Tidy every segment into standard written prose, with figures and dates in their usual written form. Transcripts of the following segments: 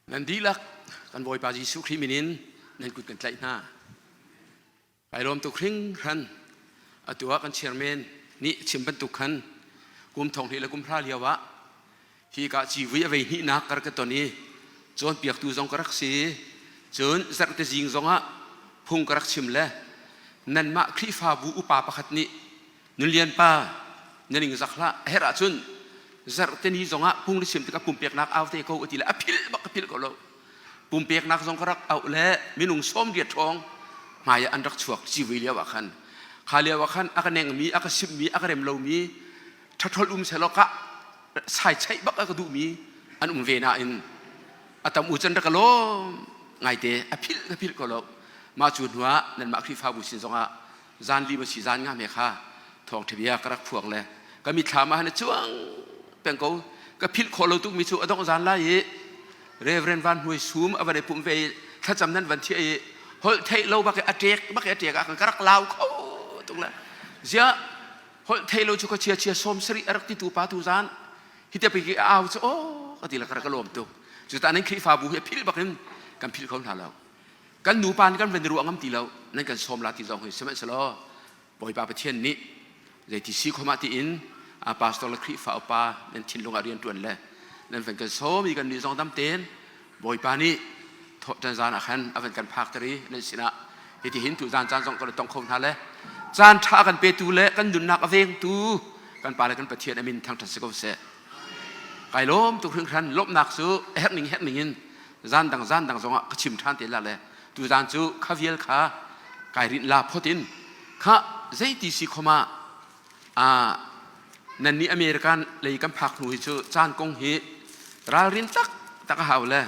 Nan dihlak kan Bawipa Jesuh Khrih min in nan kut kan tlaih hna. Kai lawm tuk hringhran. Atu ah kan chairman nih chim bantuk khan kum thong hnih le kum hra lio ah hi ka civui a vei hnihnak kar ka ton i cawnpiaktu zong ka rak si. Cun zarhte zing zong ah phung ka rak chim le nanmah Khrihfabu upa pakhat nih Nunlian pa, na ning zak hlah. A herh ahcun zarhteni zongah phung na chim tikah pumpeknak au te ko a ti le a philh bak ka philh ko lo. Pumpeknak zong ka rak auh le minung 80 ṭhawng hmai ah an rak chuak civui lio ah khan. Kha lio ah khan a ka nengmi, a ka simmi, a ka rem lomi, ṭhaṭhol um sehlaw ka sai chaih bak a ka duhmi an um ve nain a tam u can rak ka lawm ngaite a philh ka philh ko lo. Mah cu hnu ah nanmah Khrihfabu sin zongah zan li ma si zan nga me kha thawngṭha bia ka rak phuang le ka mitthlam ah han cuang peng ko. Ka philh khawh lo tuk mi cu a dongh zan lai i Reverend Van Hnuai Sum a van i pumh ve i thlacam nan van thiah i holh theih lo bak i a ṭek bak i a ṭek ah kan ka rak lau kho tuk le ziah holh theih lo cu ka chia chia sawm sarih a rak titu pa tu zan hi te pi a au cu aw ka ti le ka rak ka lawm tuk. Cu ta nan Khrihfabu hi a philh bak in kan philh kho hna lo. Kan nupa nih kan van i ruah ngam ti lo, nan kan sawm la ti zong hi. Sihmanhsehlaw Bawipa Pathian nih zeiti si khom ah tiin a pastor le Khrihfa upa nan thinlung ah rian ṭuan le nan van kan sawm i kan nih zong dam tein Bawipa nih thawhṭan zan ah khan a van kan phakter i nan sinah hiti hin tu zan caan zong kan tong kho hna le caan ṭha kan petu le kan nunnak a vengtu kan pa le kan Pathian amin thangṭhat si ko seh. Kai lawm tuk hringhran. Lawmhnak cu herh ning herh ning in zan dang zan dang zongah ka chim ṭhan te la le tu zan cu kha vial kha kai rinh la phot in kha zeiti si khoma a nan nih American lei kan phak hnu hi cu caan kong hi ralrin tak tak a hau le.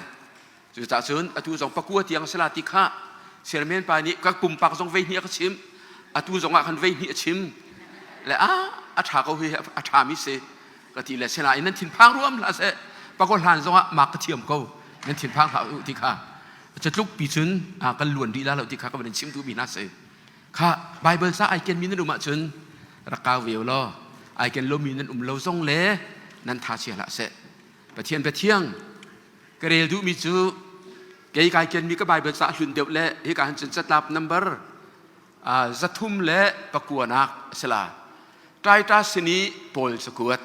Cucaah cun atu zong pakua tiang sala ti kha chairman pa nih ka pumpak zong vei hnih a ka chim, atu zong ah khan vei hnih a chim le a a ṭha ko hi, a ṭhami si ka ti le. Sinain nan thinphang ruam hlah seh, pakua hlan zong ah mak ka thiam ko, nan thinphang hlah u ti kha. Catluk pi cun kan luan rih la lo ti kha ka van in chim duhmi hna si kha. Bible ca ai kenmi nan um ahcun rak kau ve law, ai ken lomi nan um lo zong le nan tha chia hlah seh. Pathian biathiang ka rel duhmi cu kei kai kenmi ka Bible ca hlun deuh le hika han cun catlap number 309nak a si la. Titus sin i Paul cakuat,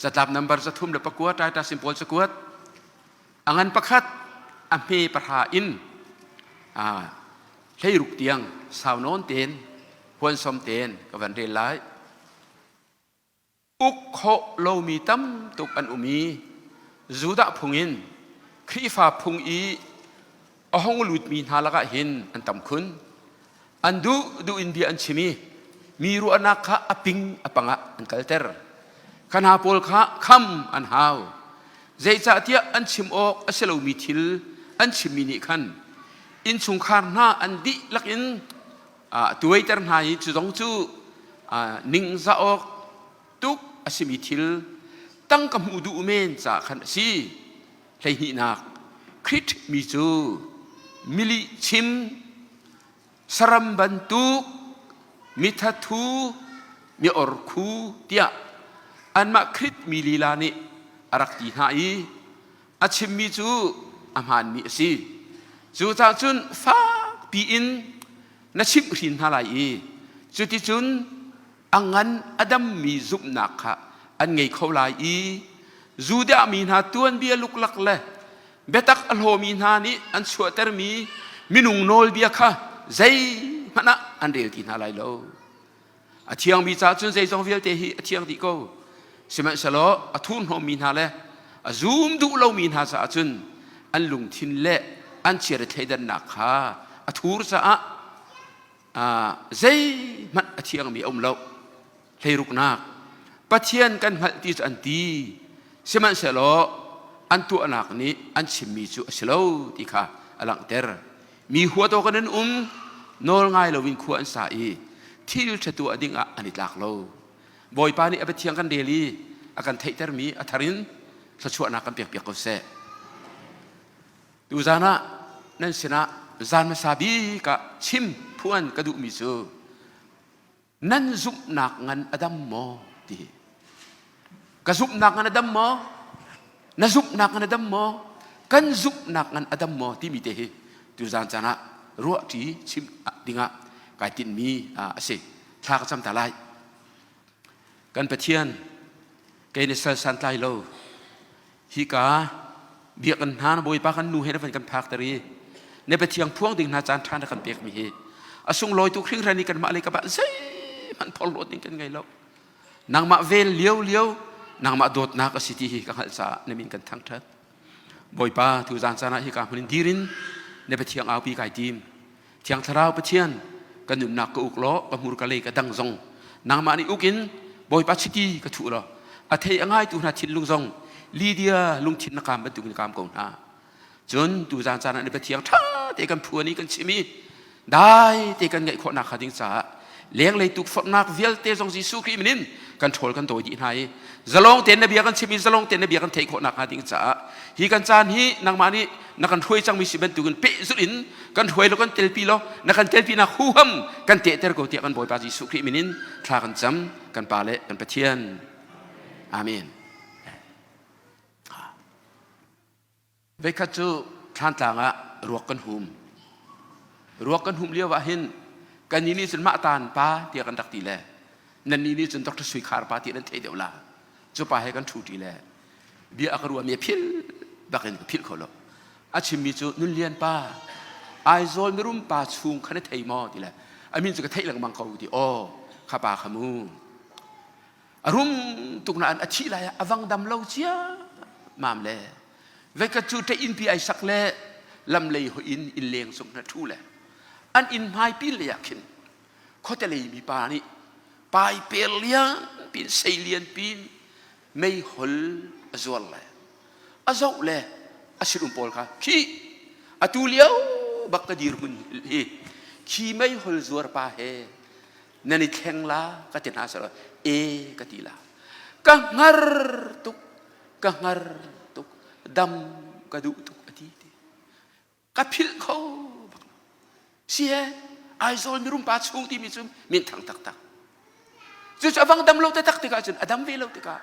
catlap number 309, Titus sin Paul cakuat, a ngan pakhat a hme pahra in 16 tiang sau nawn ten huansom ten ka van rel lai. Uk khawh lomi tam tuk an um i Judah phung in Khrihfa phung i a hung lutmi hna lakah hin an tam khun. An duh duh in bia an chim i mi ruahnak kha a ping a pang ah an kalter. Kha hna pawl kha kham an hau. Zeicahtiah an chim awk a si lomi thil an chimmi nih khan innchungkhar hna an dihlak in a tuaiter hna i cu zong cu ningzah awk tuk a simi thil tangka hmuh duh men caah khan a si. 12nak. Krit mi cu milih chim saram bantuk mithathu mi orkhu tiah anmah Krit mi lila nih a rak ti hna i a chimmi cu a hmaanmi a si. Cucaah cun fakpi in na chimhhrin hna lai i cuticun a ngan a dammi zumhnak kha an ngei kho lai i Judah mi hna tuanbia luklak le biatak a hlawmi hna nih an chuahtermi minung nawlbia kha zeihmanh ah an rel ti hna lai lo. A thiangmi caah cun zeizong vialte hi a thiang dih ko. Sihmanhsehlaw a thurhnawmmi hna le a zum duh lomi hna caah cun an lungthin le an chiari thleidannak kha a thur caah zeihmanh a thiangmi a um lo. 16nak. Pathian kan hngalh ti cu an ti, sihmanhsehlaw an tuahnak nih an chimmi cu a si lo ti kha a langhter. Mi huat awk in an um, nawl ngai loin khua an sa i thil ṭha tuah dingah an i tlak lo. Bawipa nih a biathiang kan rel i a kan theihtermi a thar in thluachuahnak kan pekpiak ko seh. Tuzan ah nan sinah zan hmasa bik ah chim phuan ka duhmi cu nan zumhnak ngan a dam maw ti hi. Ka zumhnak ngan a dam maw? Na zumhnak ngan a dam maw? Kan zumhnak ngan a dam maw timi te hi tuzan caan ah ruahṭi chim dingah kai tinhmi a si. Thla ka cam ta lai. Kan Pathian, kei na sal santlai lo. Hika biakinn hna na Bawipa kan nu he na van kan phakter i na Pathian phuang ding hna caan ṭha na kan pekmi hi a sunglawi tuk hringhran i kanmah lei ka bah zeihmanh phorhlawt ding kan ngei lo. Nangmah vel lio lio nangmah dawtnak a si ti hi ka hngalh caah na min kan thangṭhat. Bawipa, tuzan caan ah hika hmun in dir in na Pathian aupi kai tim. Thiang Thlarau Pathian, ka nunnak ka uk law, ka hmur ka lei ka dang zong nangmah nih uk in Bawipa chiti ka thuh law, a thei a ngaitu hna thinlung zong Lydia lungthin na kaam bantukin kaam ko hna. Cun tuzan caan ah na Pathian ṭha te kan phuan i kan chim i dai te kan ngaih khawhnak hnga ding caah lenglei tukforhnak vialte zong Jesuh Khrih min in kan ṭhawl kan dawi dih hna i zalong tein na bia kan chim i zalong tein na bia kan theih khawhnak hnga ding caah hi kan caan hi nangmah nih na kan hruai cangmi si bantukin pehzulh in kan hruai lo kan telpi lo na kan telpinak huham kan tehter ko tiah kan Bawipa Jesuh Khrih min in thla kan cam kan Pa le kan Pathian. Amen. Veikhat cu Thlantlang ah ruak kan hum. Ruak kan hum lio ah hin kannih nih cun mah taan pa tiah kan rak ti le nannih nih cun Dr. Sui Khar pa ti nan theih deuh la. Cu pa he kan ṭhu ṭi le bia a ka ruahmi a philh bakin ka philh kho lo. A chimmi cu Nun Lian pa Aizawl mirum pa chung kha na thei maw ti le a min cu ka theih lengmang ko ti aw kha pa kha mu A rum tuk nain a thih lai ah a vang dam lo cia mam le veikhat cu ṭe innpi ai sak le lamlei hoi in innleng cung hna ṭhu le an inn hmaipi lei ah khin khuate lei mipa nih paiper lian pin sei lian pin meihol a zuar le a zoh le a sinum pawl kha khi atu lio bak ka dirhmun hi khi meihol zuar pa he nan i thleng la ka ti hna selaw e ka ti la ka hngar tuk ka hngar tuk dam ka duh tuk a ti ti ka philh kho bak si he Aizawl mirum pa chung timi cu min thang taktak cucu a vang dam lo taktak tikah cun a dam ve lo tikah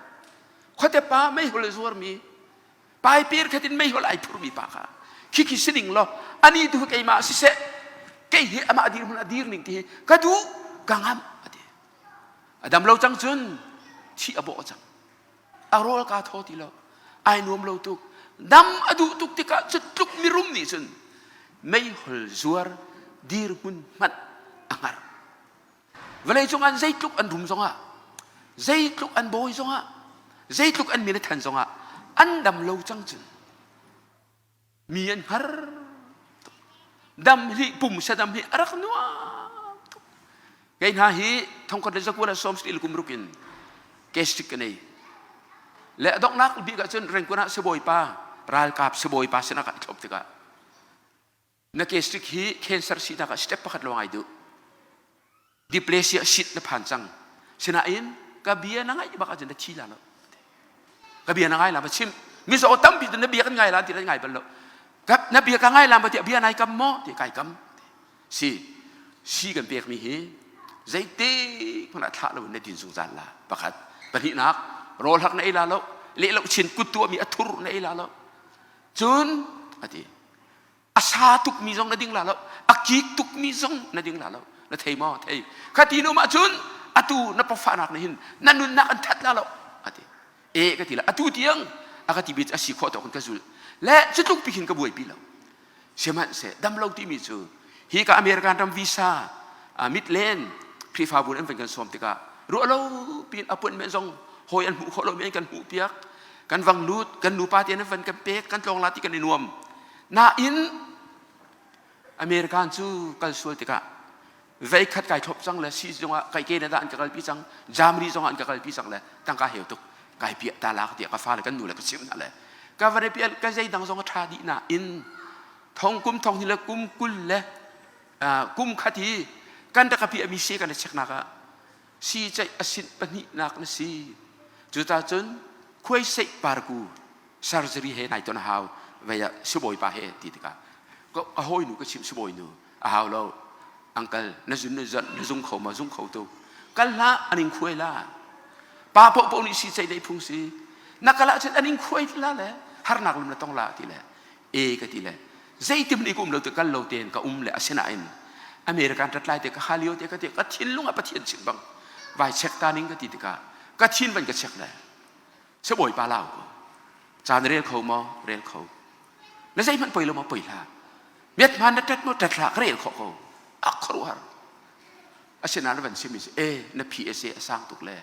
khuate pa meihol a zuarmi paipir khat in meihol ai phurmi pa kha khikhi sining law ani tu keimah siseh kei hi amah dir hmun a dir ning ti hi ka duh ka ngam ati a dam lo cang cun thi a bawh cang a rawl ka thaw ti lo ai nuam lo tuk dam a duh tuk tikah cu tluk mirum nih cun meihol zuar dirhmun hmanh a hngar Vawleicung an zeitluk an rum zongah, zeitluk an bawi zongah, zeitluk an min a than zongah an dam lo cang cun mi an hngar tuk. Dam hi pumsa dam hi a rak nuam tuk. Kei hna hi thongkhat le zakua le sawm sil kum ruk in gastric ka nei. Le a donghnak bik ahcun Rengkun ah sibawipa ralkap sibawipa sinah ka i thlop tikah Na gastric hi cancer sinak ah step pakhat lawng ai duh. Dysplasia sit na phan cang. Sinain ka bia na ngaih bak ahcun na thi la lo. Ka bia na ngai la ba chim. Mizaw tampi tu na bia kan ngai la ti na ngai bal lo. Na bia ka ngai la ba ti bia nai kam maw ti kai kam. Si si kan pek mi hi zeite hmanh ah thlah lo in na din zungzal la pakhat pahnihnak rawl hak na ei la lo leh lo chin kut tuah mi a thur na ei la lo cun ati a sa tukmi zong na ding la lo a kik tukmi zong na ding la lo na thei maw thei kha ti nu mah cun atu na pawfahnak nih hin na nunnak an that la lo ati e ka ti la atu tiang a ka ti bi a si khawh tawk in ka zul le cu tluk pi khin ka buaipi lo sihmanhseh dam lo timi cu hi ka American ram visa mitlen Khrihfabu an van kan sawm tikah ruah lo pin appointment zong hawi an hmuh khawh lo mi an kan hmuh piak kan vang lut kan nupa te an van kan pek kan tlawng la ti kan i nuam Nain American cu kal sual tikah veikhat kai thlop cang le si zongah kai Canada an ka kalpi cang Germany zongah an ka kalpi cang le tangka heu tuk kai piah ta lak tiah ka fale kan nu le ka chimh hna le ka van piah ka zeidang zong a ṭha dih nain thong kum thong ni le kum 20 le kum khat hi kan rak ka piah mi si kan i check nak ah si ceih a sinh pahnihnak na si cuta cun khuai seih parku surgery he nai ton a hau vei ah sibawipa he ti tikah ka hawinu ka chimh sibawinu a hau lo uncle na zun na zun na zung kho ma zung kho tu kal hlah an in khuai la pa poh nih si cei dei phung si na kal ahcun an in khuai la le harnak lam na tong la ti le. E ka ti le zeitim nih ka um lo te kal lo tein ka um le asinain American rat lai te ka halio te ka ti ka thinlung ah Pathian chim bang vai check ta ning ka ti tikah ka thin van ka check le se bawipa lau ko caan rel kho maw rel kho na zeihmanh poi lo maw poi hlah miat hmaan na tet maw tet hlah ka rel khawh ko a khuaruahhar asinain van simi si e na PSA a sang tuk le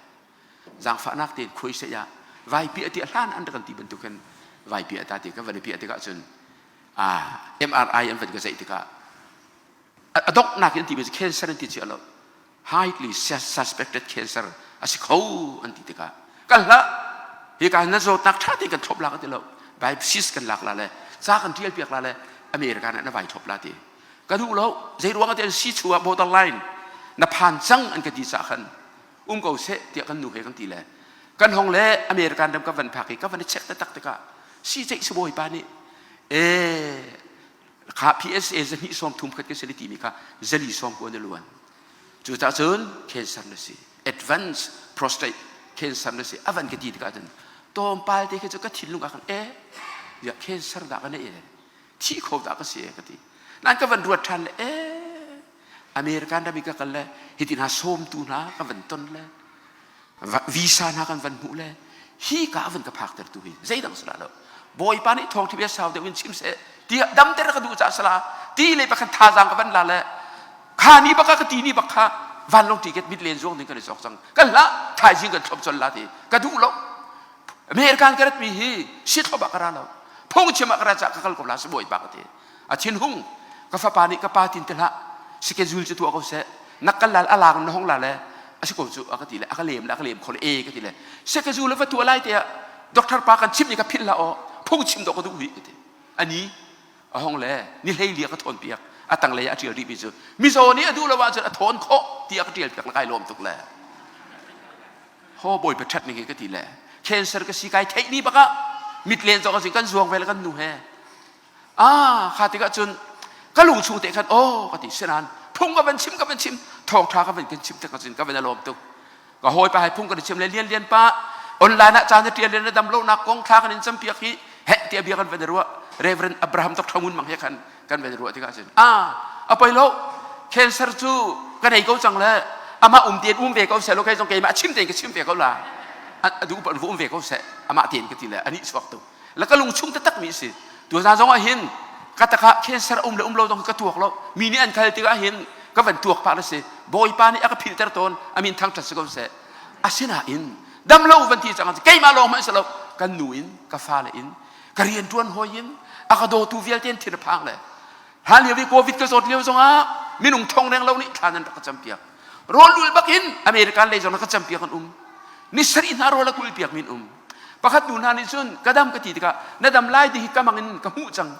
zaangfahnak tein khuai seh ah vaipi a ti a hlan an rak kan ti bantuk khan vaipi a ta ti kan van i piah tikah cun MRI an van ka zeih tikah a donghnak in an ti mi cancer an ti ci lo highly suspected cancer a si kho an ti tikah kan hlah hi ka na zawtnak tha tein kan thlop la ka ti lo biopsies kan lak la le ca kan tial piak la le America na na vai thlop la ti ka duh lo zei ruang ah si chu ah borderline na phan cang an ka ti ca khan um ko seh tiah kan nu he kan ti le kan hong le American ram ka van phak i ka van i check taktak tikah si ceih sibawi pa nih e kha PSA zahnih sawm thum khat ka si timi kha zali sawm ko na luan cucaah cun cancer na si advanced prostate cancer na si avan ka ti tikah cun tawmpal te khi cu ka thinlung ah khan e ya cancer dah ka nei e thi kho dah ka si e ka ti nan ka van ruat ṭhan le e American ram i ka kal le hiti hna sawmtu hna ka van ton le visa hna kan van hmuh le hi ka van ka phak tertu hi zeidang sala lo bawipa nih thawng bia sau deuh in chim seh ti damter ka duh ca sala ti le pakhan thazaang ka van la le kha ni baka ka ti ni bak kha vanlawng ticket mit len zuang ding kan i sok cang kan hlah thaizing kan thlop chol la ti ka duh lo American ka rat mi hi si thlop ah ka ra lo phung chim ah ka ra ca ka kal ko la si bawipa ka ti a thinhung ka fapa nih ka pa tin te hlah schedule cu tuah ko seh na kal lal a lang na hong la le a si ko cu a ka ti le a ka lem le a ka lem kho le e ka ti le schedule va tuah lai te ah doctor pa kan chim ni ka philh la aw phung chim dawh ka duh rih ka ti ani a hong le ni hlei li a ka thawn piak a tanglei ah a ṭial rih mi cu mizaw nih a duh lo ahcun a thawn khawh ti a ka ṭial piak le kai lawm tuk le ho bawipa ṭhat ning hi ka ti le cancer ka si kai theih ni bak ah mit len zong a kan zuang ve le kan nu he Ah, kha tikah cun ka lung chung te khan aw ka ti sinan phung ka van chim ka van chim thawngṭha ka van kan chim tikah cun ka van alawm tuk ka hawipa hai phung kan chim le lian lian pa online ah caan na ṭial le na dam lonak kong thla kan in campiak hi heh tiah bia kan van i ruah Reverend Abraham Dr. Ngun Mang he khan kan van i ruah tikah cun ah a poi lo cancer cu ka nei ko cang le amah um tein um ve ko seh lo kei zong keimah chim tein ka chim ve ko la a duh paoh um ve ko seh amah tein ka ti le ani chuak tuk la ka lung chung taktak mi si tu zan zong ah hin ka taka cancer um le um lo zong ka tuak lo mi nih an khal tikah hin ka van tuak pah na si bawipa nih a ka philter tawn amin thangthat si ko seh asinain dam lo van ti cang keimah lawng hmanh si lo kan nu in ka fale in ka rian tuan hawi in a ka dawtu vialte in thin a phang le hlan lio i covid ka zawt lio zongah minung thong reng lo nih thla nan rak ka campiak rawl ul bak in American lei zong ka campiak an um ni sarih hna rawl a kul piak min um pakhat nu hna nih cun ka dam ka ti tikah na dam lai ti hi ka mang in ka hmuh cang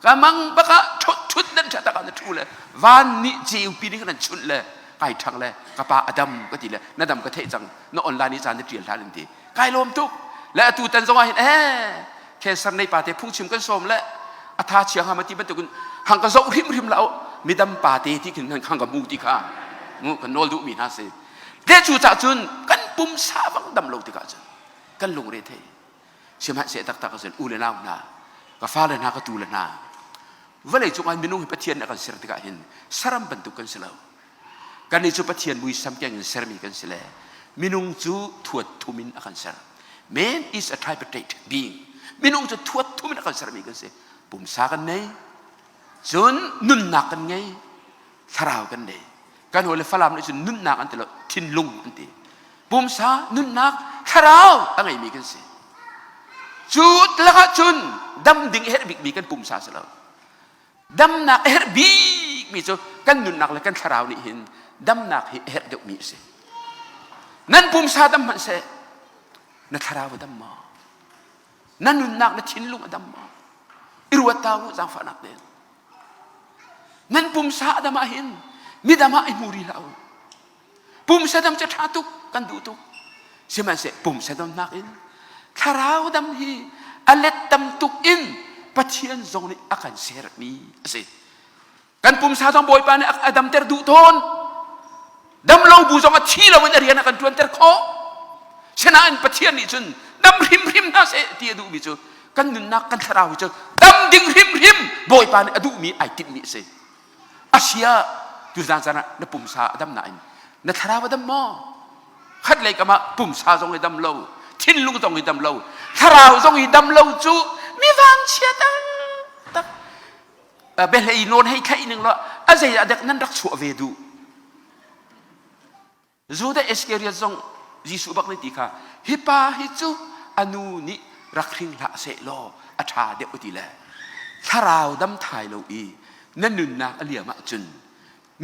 ka mang bakah thut thut nan ṭha takah na ṭhu le van nih ceupi nih nan chunh le kai ṭhang le ka pa a dam ka ti le na dam ka theih cang na online i caan na ṭial hlan in ti kai lawm tuk le atu tan zong ah hin eh cancer nei pa te phungchim kan sawm le a tha chia hnga ma ti bantukin hang ka zoh hrimhrim la midam pa te ti khin hang ka mu ti kha mu kan nawl duh mi hna si te cu cah cun kan pumsa bang dam lo tikah cun kan lungre thei sihmanhseh taktak cun u le nau hna ka fale hna ka tu le hna vawlei cungah minung hi Pathian nih a kan ser tikah hin saram bantuk kan si lo kannih cu Pathian muisam keng in sermi kan si le minung cu thuat thum in a kan ser man is a tripartite being minung cu thuat thum in a kan sermi kan si pumsa kan nei cun nunnak kan ngei thlarau kan nei kan hawi le Falam nih cun nunnak an ti lo thinlung an ti pumsa nunnak thlarau a ngeimi kan si cu lakah cun dam ding a herh bikmi kan pumsa si lo damnak a herh bikmi cu kan nunnak le kan thlarau nih hin damnak hi a herh deuhmi a si nan pumsa dam hmanh seh na thlarau a dam maw na nunnak na thinlung a dam maw i ruat ta u zaangfahnak tein Nan pumsa a dam ahhin midam ah i hmu rih hlah u. Pumsa dam cu ṭha tuk kan duh tuk. Sihmanhseh pumsa dam nakin thlarau dam hi a let tam tuk in Pathian zong nih a kan sermi a si. Kan pumsa zong Bawipa nih a damter duh tawn. Dam lo bu zong a thi lo in a rian a kan ṭuanter khawh. Sinain Pathian nih cun dam hrimhrim hna seh ti a duhmi cu kan nunnak kan thlarau hi cu dam ding hrimhrim Bawipa nih a duhmi ai tinhmi a si. Asia tuzan caan ah na pumsa a dam nain na thlarau a dam maw? Khat lei kam ah pumsa zong i dam lo, thinlung zong i dam lo, thlarau zong i dam lo cu mi vanchia taktak. Biahlei nawn hei thlaih ning law a zei ah dek nan rak chuah ve duh. Judah Iskariot zong Jesuh bak nih ti kha hi pa hi cu a nu nih rak hring hlah seh law a ṭha deuh ti le thlarau dam thai lo i na nunnak a liam ahcun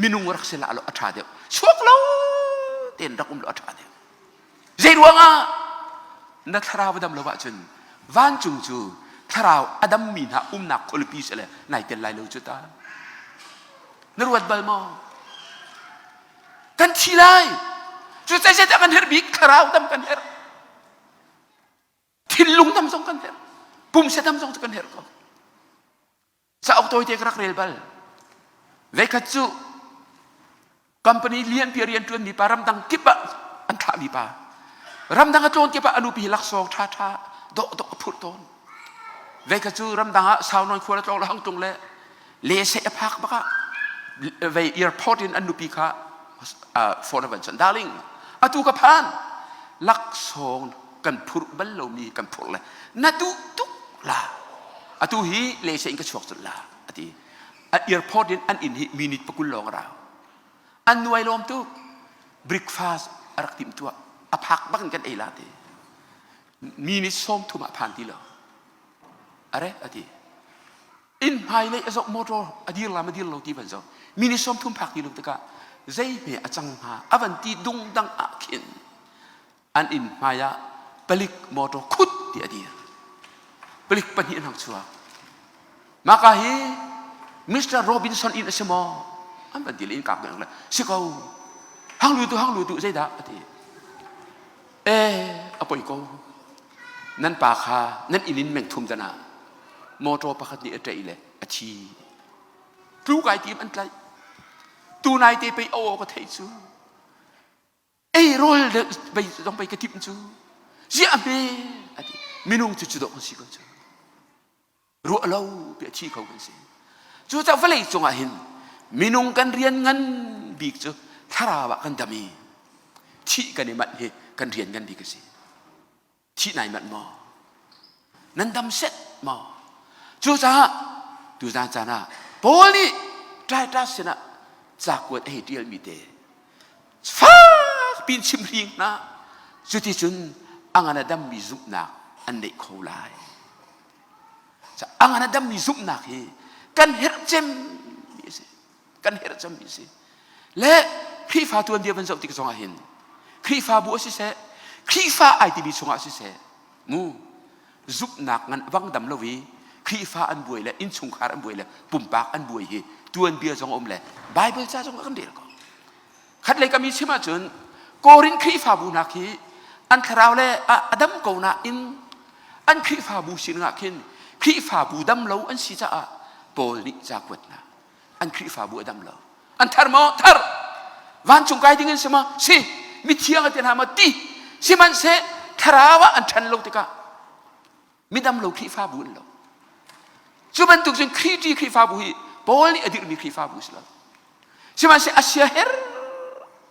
minung rak si lah law a ṭha deuh chuak lo tein rak um law a ṭha deuh zei ruangah na thlarau a dam lo ahcun vancung cu thlarau a dammi hna umnak khualipi si le nai tel lai lo cu ta na ruat bal maw Kan thi lai. Cu zeizeidah kan herh bik? Thlarau dam kan herh. Thinlung dam zong kan herh. Pumsa dam zong cu kan herh ko. Cauk tawite ka rak rel bal. Veikhat cu company lianpi rian ṭuanmi pa ramdang kip ah an thlahmi pa. Ramdang a tlawn kip ah a nupi laksawng ṭhaṭha dawhdawh a phurh tawn. Veikhat cu ramdang ah sau nawn khual a tlawng le hang tlung le lehseh a phak bak ah vei airport in an nupi kha phone a van chawnh darling atu ka phan laksawng kan phurh bal lomi kan phurh le na duh tuk la atu hi lehseh in ka chuak colh la ati airport in an inn hi minute pakul lawng a rau an nuai lawm tuk breakfast a rak timh tuah a phak bak in kan ei la ti minute 30 ah phan ti lo are ati inn hmailei a zoh motor a dir lam a dir lo ti van zoh minute 30 phak ti lo tikah zei hme a cang hnga a van ti dungdang ah khin an inn hmai ah palik motor khut ti a dir palik pahnih an hang chuak maka hi Mr. Robinson inn a si maw an van ti le inn kak le si ko hang lu tu hang lu tu zeidah a ti e a poi ko nan pa kha nan inn in meng thum dan ah motor pakhat nih a ṭaih le a thi tlu kai tim an tlaih tu nai te pei aw ka theih cu ei rawl bei zong pei ka timh cu ziah hme ati minung cu cu dawh kan si ko cu ruah lo pi a thi kho kan si cucaah vawlei cungah hin minung kan rian ngan bik cu thlarau ah kan dam i thih kan i manh hi kan rian ngan bik a si Thih nai manh maw? Nan dam set maw? Cucaah tuzan caan ah Paul nih Titus sinah cakuat a hei ṭialmi te fak pin chim hring hna cuticun a ngan a dammi zumhnak an neih kho lai. A ngan a dammi zumhnak hi kan herh cemmi a si. Kan herh cemmi a si. Le Khrihfa tuanbia van zoh tik zong ah hin Khrihfabu a siseh Khrihfa ai timi chungah siseh mu zumhnak ngan bang dam lo i Khrihfa an buai le innchungkhar an buai le pumpak an buai hi tuanbia zong um le Bible ca zong kan rel ko. Khat lei kami chim ahcun Korin Khrihfabu hna khi an thlarau le a dam ko nain an Khrihfabu sining ah khin Khrihfabu dam lo an si caah Paul nih ca kuat hna. An Khrihfabu a dam lo. An thar maw? Thar. Vancung kai ding in si maw? Si. Mithiang a ti hna maw? Ti. Sihmanhseh thlarau ah an ṭhan lo tikah midam lo Khrihfabu an lo. Cu bantuk cun Khrihti Khrihfabu hi Paul nih a dirhmi Khrihfabu si lo. Sihmanhseh a sia her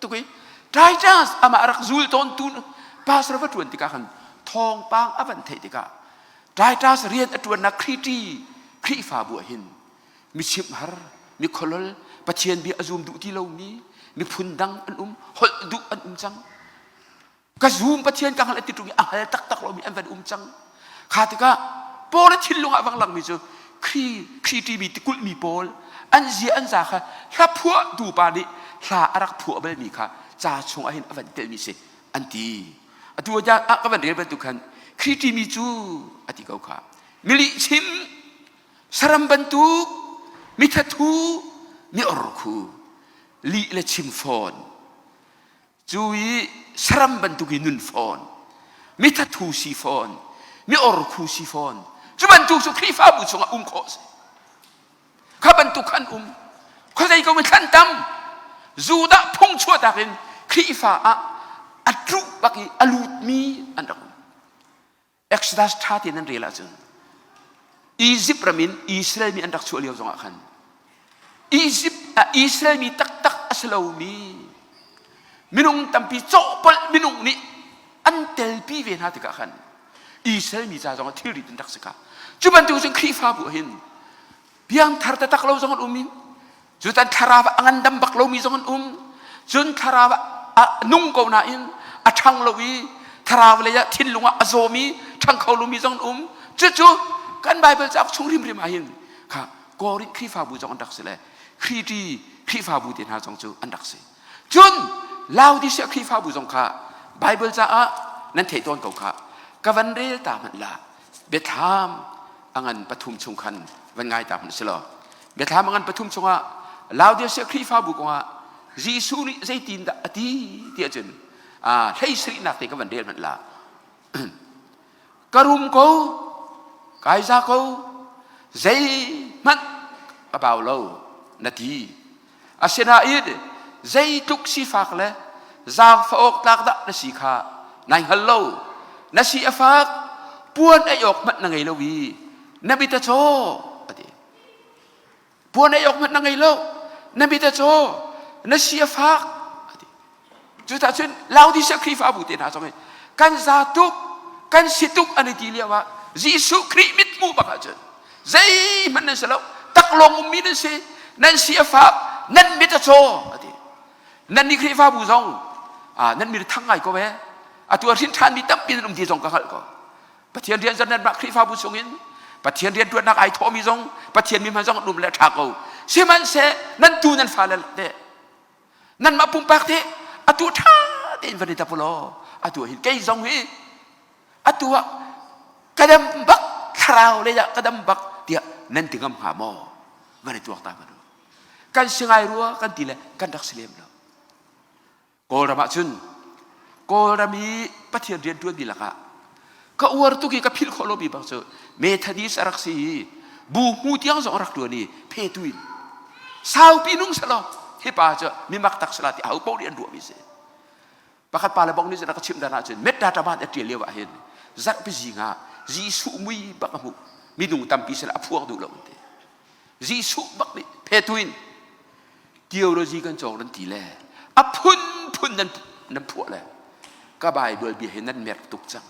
tuk i Titus amah rak zul tawntu pastor va ṭuan tikah khan thawngpang a van theih tikah Titus rian a ṭuannak Khrihti Khrihfabu ah hin mi chimhhar mi kholol Pathian bia a zum duh ti lomi miphun dang an um holh duh an um cang ka zum Pathian ka hngalh ti ṭung i a hngal taktak lomi an van um cang kha tikah Paul a thinlung ah vang langmi cu Khri Khri ṭimi tikulhmi pawl an zia an za kha hla phuahtu pa nih hla a rak phuah balmi kha ca chungah hin a van telmi si an ti atu ah ka van rel bantuk khan Khri ṭimi cu a ti ko kha milih chim Saram bantuk mithathu mi orkhu lih le chim fawn cu i saram bantuk i nun fawn mithathu si fawn mi orkhu si fawn cu bantuk cu Khrihfabu chungah um khawh si kha bantuk khan um khuazei ko mi thlan tam Judah phung chuahtak in Khrihfa ah a tluh bak i a lutmi an rak um Exodus ṭha tein nan rel ahcun. Izipt ram in Israel mi an rak chuah lio zongah khan Izipt ah Israel mi taktak a si lomi minung tampi cawhpolh minung nih an telpi ve hna tikah khan Israel mi ca zongah thilrit an rak si ka. Cu bantuk cun Khrihfabu ah hin piangthar taktak lo zong an um i cutan thlarau ah a ngandam bak lomi zong an um. Cun thlarau ah a nung ko nain a ṭhang lo i thlarau lei ah thinlung ah a zawmi ṭhang kho lomi zong an um. Cucu kan Baibal cauk chung hrimhrim ah hin kha Korinth Khrihfabu zong an rak si le Khriti Khrihfabu te hna zong cu an rak si. Cun Laodicea Khrihfabu zong kha Baibal caah nan theih tawn ko kha ka van rel ta hmanh la biathlam a ngan pathum chung khan van ngai ta hmanh si law biathlam a ngan pathum chungah Laodicea Khrihfabu kongah Jesuh nih zeitin dah a ti ti ahcun hlei sarihnak te ka van rel hmanh la Ka rum ko, kai za ko, zeihmanh ka bau lo na ti. Asinain zeitluk sifak le zaangfah awk tlak dah na si kha nai hngal lo. Na si a fak, puan ei awk hmanh na ngei lo i na mit a caw a ti. Puan ei awk hmanh na ngei lo, na mit a caw, na si a fak a ti. Cucaah cun Laodicea Khrihfabu te hna zong hi kan za tuk, kan si tuk an i ti lio ah Jesuh Khrih mithmuh bak ahcun zeihmanh nan si lo, taklawng ummi nan si, nan si a fak, nan mit a caw a ti. Nan nih Khrihfabu zong nan mit a thang ngai ko ee. Atu a hrin ṭhanmi tampi nan um ti zong ka hngalh ko. Pathian rian zan nanmah Khrihfabu chungin Pathian rian ṭuannak ai thawhmi zong Pathian mi hman zong an um le ṭha ko. Sihmanhseh nan tu nan fale teh nanmah pumpak teh atu ṭha tein van i tap ulaw atu hin kei zong hi atu ah ka dam bak thlarau lei ah ka dam bak tiah nan ti ngam hnga maw van i tuak ta hmanh u kan si ngai rua kan ti le kan rak si lem lo Kawlram ah cun Kawlram i Pathian rian ṭuanmi lakah ka uar tuk i ka philh khawh lomi bak cu Methodist a rak si i bu hmu tiang zong a rak ṭuan i phetu in saupi nung selaw hi pa cu mimak tak sela ti aho paoh nih an ruahmi si. Pakhat pa le bong nih cun a ka chimh dan ahcun Met Databan a ṭial lio ah hin zarhpi zing ah Jesuh mui bak a hmuh minung tampi sila a phuang duh lo an ti. Jesuh bak nih phetu in theology kan cawng nan ti le a phunphun nan nan phuah le ka Bible bia hi nan merh tuk cang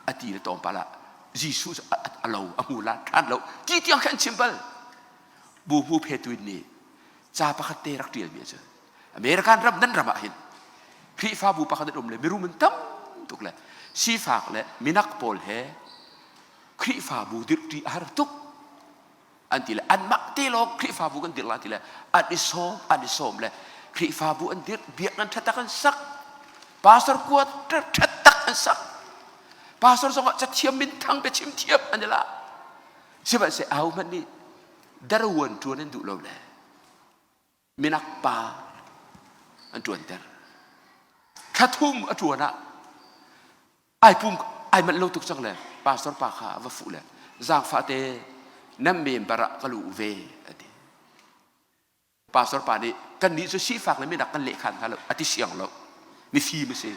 a ti le tlawmpal ah Jesuh cu a lo a hmu la ṭhan lo ti tiang khan chim bal bu hmu phetuin nih ca pakhat te rak ṭial mi cu American ram nan ram ah hin Khrihfabu pakhat an um le mirum an tam tuk le sifak le minak pawl he Khrihfabu dirhṭi a har tuk an ti le anmah te lawng Khrihfabu kan dirh la ti le an i sawm an i sawm le Khrihfabu an dirh biakinn ṭha tak an sak pastor kuat ṭha tak an sak pastor zong ah cathiam minthang biachim thiam an i la sihmanhseh aho hmanh nih darawan ṭuan an duh lo le minak pa an ṭuanter thla thum a ṭuan ah ai pum ai manh lo tuk cang le pastor pa kha a va fuh le zaangfah te nan member ah ka luh ve a ti pastor pa nih kan nih cu sifak le minak kan lehkhan hna lo a ti siang lo mifim a si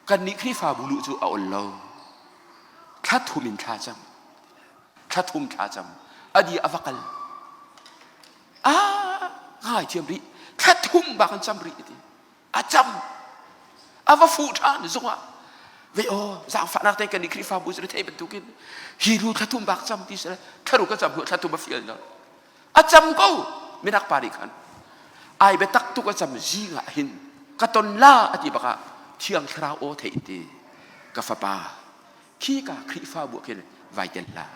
kan nih Khrihfabu luh cu a ol lo thla thum in thla cam thla thum thla cam a di a va kal ah ngai thiam rih thla thum bak an cam rih ti a cam a va fuh ṭhan zungah ve aw zaangfahnak te kan i Khrihfabu cu thei bantukin hi hnu thla thum bak cam ti sile thlaruk a cam hnu thla thum a fial na a cam ko minak pa nih khan ai biatak tuk a cam zing ah hin ka ton la a ti bakah thiang thlarau aw thei ti ka fapa khi ka Khrihfabu ah khin vai tel hlah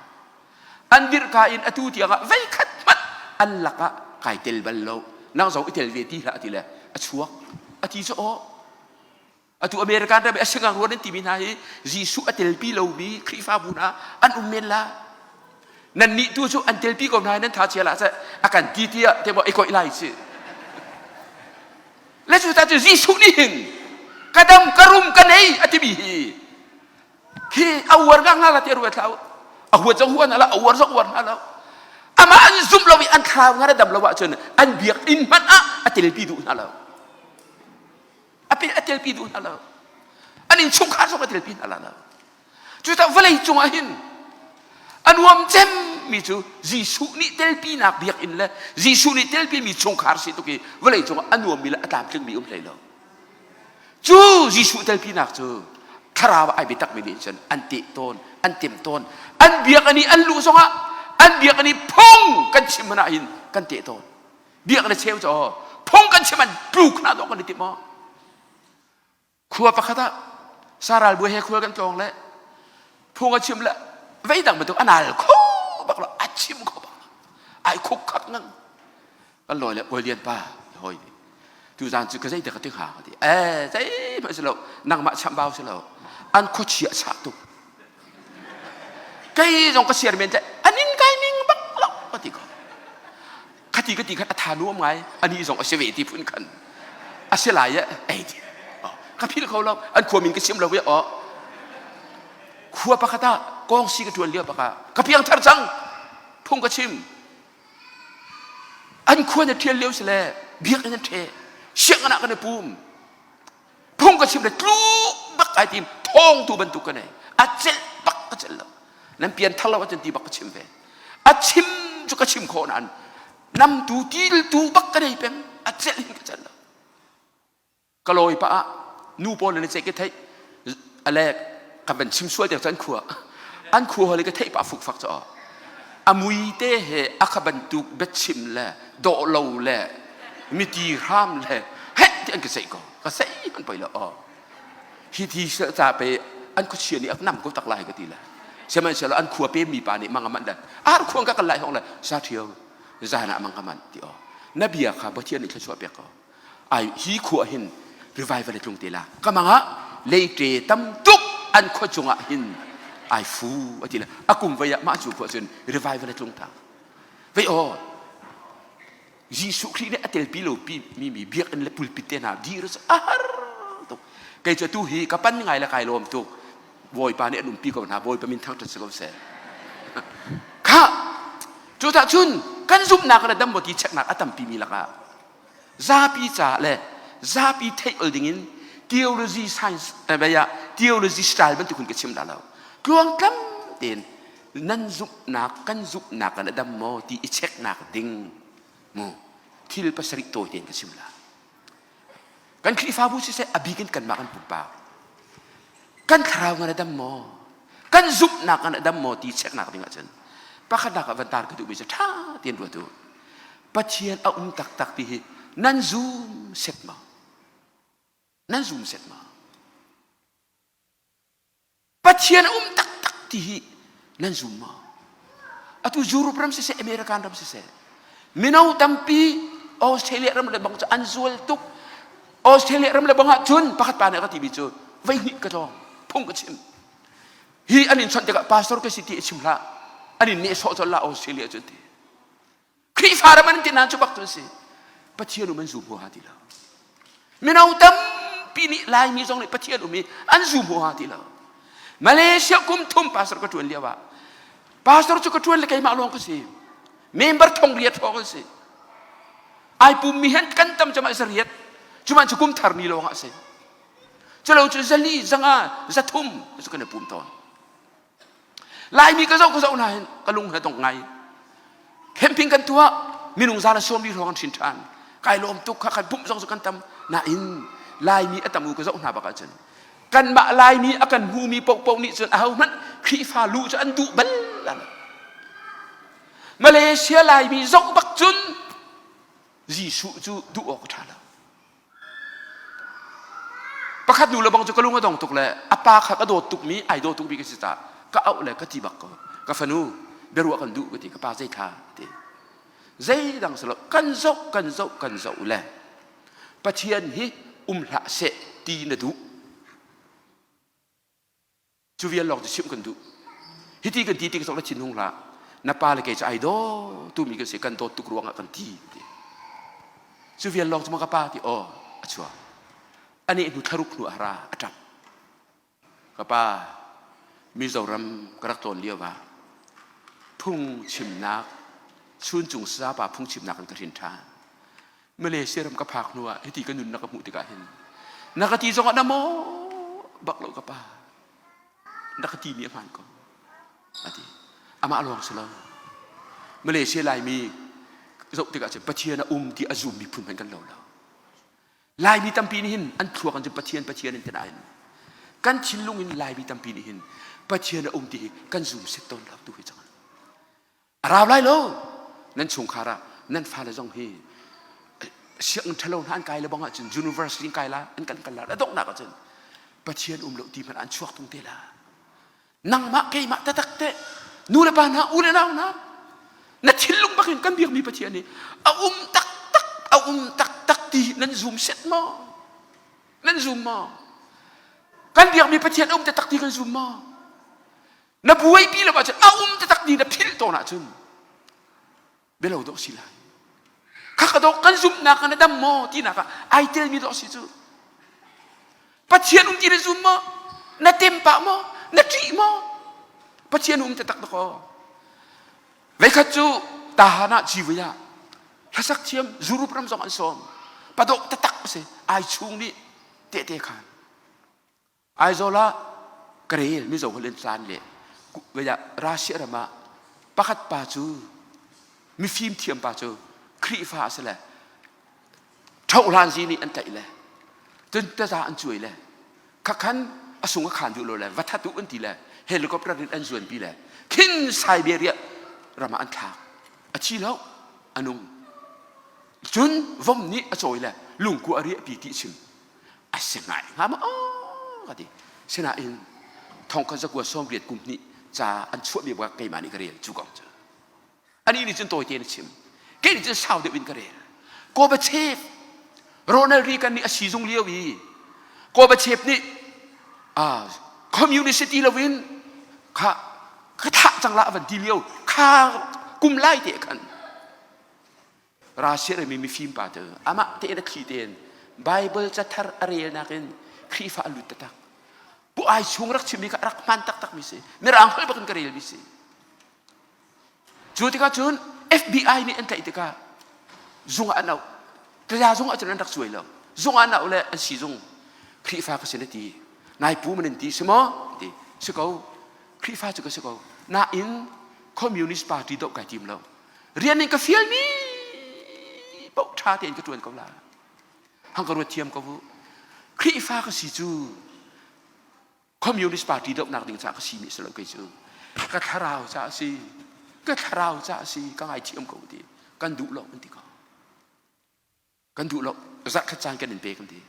An dirhka in atu tiangah veikhat hmanh an lakah kai tel bal lo. Nang zong i tel ve ti hlah ti le a chuak. A ti cu aw. Atu American ram i a singang ruan an timi hna hi Jesuh a telpi lomi Khrihfabu hna an um men la. Nan nih tu cu an telpi ko hna nan tha chia lah seh a kan ti tiah te maw i koih lai si. Le cu ta cu Jesuh nih hin ka dam ka rum ka nei a timi hi Hi a uar nga nga la te ruat hlah a huat zong huan la a uar zong uar hna lo amah an zum lo i an thlarau nga dam lo ahcun an biakinn hmanh ah a telpi duh hna lo a pel a telpi duh hna lo an innchungkhar zong a telpi hna la lo cucaah vawlei cungah hin a nuam cem pumhmi cu Jesuh nih telpinak biakinn le Jesuh nih telpimi chungkhar si tuk i vawlei cungah a nuammi le a tlamtlingmi um hlei lo. Cu Jesuh telpinak cu thlarau ai biatakmi nih cun an teh tawn, an tem tawn. An biakinn i an luh zongah an biakinn i phung kan chim hmanh ah hin kan teh tawn. Biakinn a cheu cu phung kan chim an tluk hna dawh kan i timh maw? Khua pakhat ah saral buai he khual kan tlawng le phung a chim le veidang bantuk a nal kho bak lo a chim kho bak lo ai khuk khak ngang kan lawi le kawi lian pa hoi tu zan cu ka zei te ka ti hnga ka ti eh zei hmanh si lo nangmah chambau si lo an khuachia chah tuk kei zong ka siar men te anin kai ning bak lo ka ti ko khati ka ti khan a tha nuam ngai ani zong a si ve ti phun khan a si lai e ei ti ka phil kho lo an khua min ka chim lo o khua pakhat ah kong si ka tuan lio baka ka piang thar cang phung ka chim an khua na thial lio si le biakinn an the sianginn ah kan i pum phung ka chim le tlu bak ai tim thawng tu bantuk ka nei a celh bak ka celh lo nan pian thar lo ahcun ti bak ka chim ve a chim cu ka chim khawh nain namtu tiltu bak ka nei peng a celh hin ka celh lo ka lawi pa ah nu pawl nan cek ka theih ale ka van chim sual te an khua an khua holi ka theih pa fukfak cho a mui te he a kha bantuk biachim le dawh lo le miti hram le heh ti an ka seih ko ka sei an poi lo aw hi thi ca pe an khuachia nih a nam ko tak lai ka ti le sihmanhsehlaw an khua pe mi pa nih mang a manh le ar khuang ka kal lai hong le sa ṭhio zan ah mang ka manh ti aw na bia kha Pathian nih thluachuah pek ko ai hi khua hin revival a tlung te la ka mang ah leite tam tuk an khua cungah hin ai fu a ti le a kum vei ah mah cu khua cun revival a tlung ta vei aw Jesuh Khrih nih a telpi lo mi mi biakinn le pulpit te hna dir a har tuk. Kei cu atu hi ka pan ngai le kai lawm tuk. Bawipa nih an umpi ko hna. Bawipa min thangṭhat si ko seh. Kha cu tah cun kan zumhnak le dam ti cheknak a tampi mi lakah zapi ca le zapi theih ol dingin theology science ah theology style bantuk in ka chim dah lo. Tluangtlam tein nan zumhnak kan zumhnak kan a dam maw ti i checknak ding mu thil pasarih tawi tein ka chim la kan Khrihfabu siseh a bik in kanmah kan pumpak kan thlarau ngan a dam maw kan zumhnak ngan a dam maw ti checknak ding ahcun pakhatnak ah van tar ka duhmi cu ṭha tein ruat u Pathian a um taktak ti hi nan zum set maw nan zum set maw Pathian a um taktak ti hi nan zum maw? Atu Europe ram siseh, American ram siseh, mino tampi Australia ram le bang cu an zual tuk. Australia ram le bang ah cun pakhat pa nih a ka timi cu vei hnih ka tlawng, phung ka chim. Hi an in chawnh tikah pastor ka si ti a chim hlah. An in nehsawh colh la Australia cu ti. Khrihfa ram an ti nain cu bak cu si. Pathian um an zum huaha ti lo. Mino tampi nih Laimi zong nih Pathian um i an zum huaha ti lo. Malaysia kum thum pastor ka ṭuan lio ah pastor cu ka ṭuan le keimah lawng ka si. Member thong riat hrawng an si. Ai pummi hen kan tam cama zariat. Cuman cu kum thar ni lawng ah si. Culo cu zali, zanga, zathum cu kan i pum tawn. Laimi ka zoh ka zoh hna hin ka lung he dong ngai. Camping kan tuah minung za le sawm li hrawng an hrin ṭhan. Kai lawm tuk kha kan pumh zong cu kan tam. Nain Laimi a tam u ka zoh hna bak ahcun kanmah Laimi a kan hmumi paohpaoh nih cun ahohmanh Khrihfa luh cu an duh bal lo. Malaysia Laimi zoh bak cun Jesuh cu duh awk a ṭha lo. Pakhat nu le bang cu ka lung a dong tuk le a pa kha ka dawt tukmi ai daw tukmi ka si caah ka auh le ka ti bak ko. Ka fanu biaruah kan duh ka ti ka pa zei thla ti. Zeidang si lo kan zoh kan zoh kan zoh le Pathian hi um hlah seh ti na duh. Cu vial lawng cu chimh kan duh. Hiti kan ti tik zong na thinhung hlah. Na pa le kei cu ai daw tumi kan si kan dawt tuk ruangah kan ti. Cu vial lawng cu ma ka pa ti aw a chuak. Aneh hnu thlaruk hnu a ra a ṭap. Ka pa Mizoram ka rak tlawn lio ah phungchimnak chuncung sazapa phungchimnak in ka hrin ṭhan. Malaysia ram ka phak hnu ah hiti ka nun na ka hmuh tikah hin na ka ti zongah na maw bak lo ka pa na ka ti mi a hmaan ko a ti amah lawng si lo. Malaysia Laimi zoh tikah cun Pathian a um ti a zum miphun hmanh kan lo lo. Laimi tampi nih hin an thluak an cu Pathian Pathian in ti nain kan thinlung in Laimi tampi nih hin Pathian a um ti hi kan zum set tawn lo tu hi cang. A rau lai lo. Nan chungkhar ah nan fale zong hi sianginn ṭhalo hna an kai le bang ahcun university kai la an kan kal la a donghnak ahcun Pathian um lo ti hmanh an chuak tung te la. Nangmah keimah tatak te nu le pa hna u le nau hna na thinlung bakin kan biakmi Pathian nih a um taktak a um taktak ti nan zum set maw? Nan zum maw? Kan biakmi Pathian a um taktak ti kan zum maw? Na buaipi lo ahcun a um taktak ti na philh tawn ahcun bialo dawh si lai. Khaka dawh kan zumhnak ah na dam maw tinak ah ai telmi dawh si cu. Pathian um ti na zum maw? Na tem pah maw? Na ṭih maw? Pathian um taktak dakaw. Veikhat cu Tahan ah civui ah hlasak thiam Europe ram zong an sawm. Padawh taktak a si. Ai chung nih tehte khan. Aizawl ah ka rel Mizo holh in tlan le Russia ram ah pakhat pa cu mifim thiam pa cu Khrihfa a si le ṭhohlan zi nih an tlaih le cun taza an cuai le khakhan a sung a khan duh lo le va that u an ti le helicopter in an zuanpi le khin Siberia ram ah an thlak a thi lo a nung cun vom nih a cawi le lungkua a riahpi ti chim a si ngai hnga maw ka ti sinain thongkhat zakua sawmriat kum hnih ca an chuahmi bak keimah nih ka rel cu kong cu anih nih cun tawi tein a chim kei nih cun sau deuh in ka rel Gorbachev Ronald Reagan nih a sizung lio i Gorbachev nih communist ti loin kha ka thah cang la van ti lio kha kum lai te khan Russia rami mifim pa cu amah tein a thli tein Bible cathar a relnak in Khrihfa a lut taktak. Bu ai chung rak chimmi kha rak hmaan taktakmi si. Mirang holh bak in ka relmi si. Cu tikah cun FBI nih an tlaih tikah zung ah an auh. Taza zung ah cun an rak cuai lo. Zung ah an auh le an si zung. Khrihfa ka si na ti. Nai pu man in ti si maw? Ti. Si ko. Khrihfa cu ka si ko. Nain Communist Party doh kai tim lo. Rian in ka fialmi paoh ṭha tein ka ṭuan ko lai. Hang ka ruat thiam ko u. Khrihfa ka si cu Communist Party dohnak ding caah ka si mi si lo kei cu. Ka thlarau caah si. Ka thlarau caah si. Ka ngaithiam ko ti. Kan duh lo an ti ko. Kan duh lo. Zarhkhat caan kan in pe kan ti.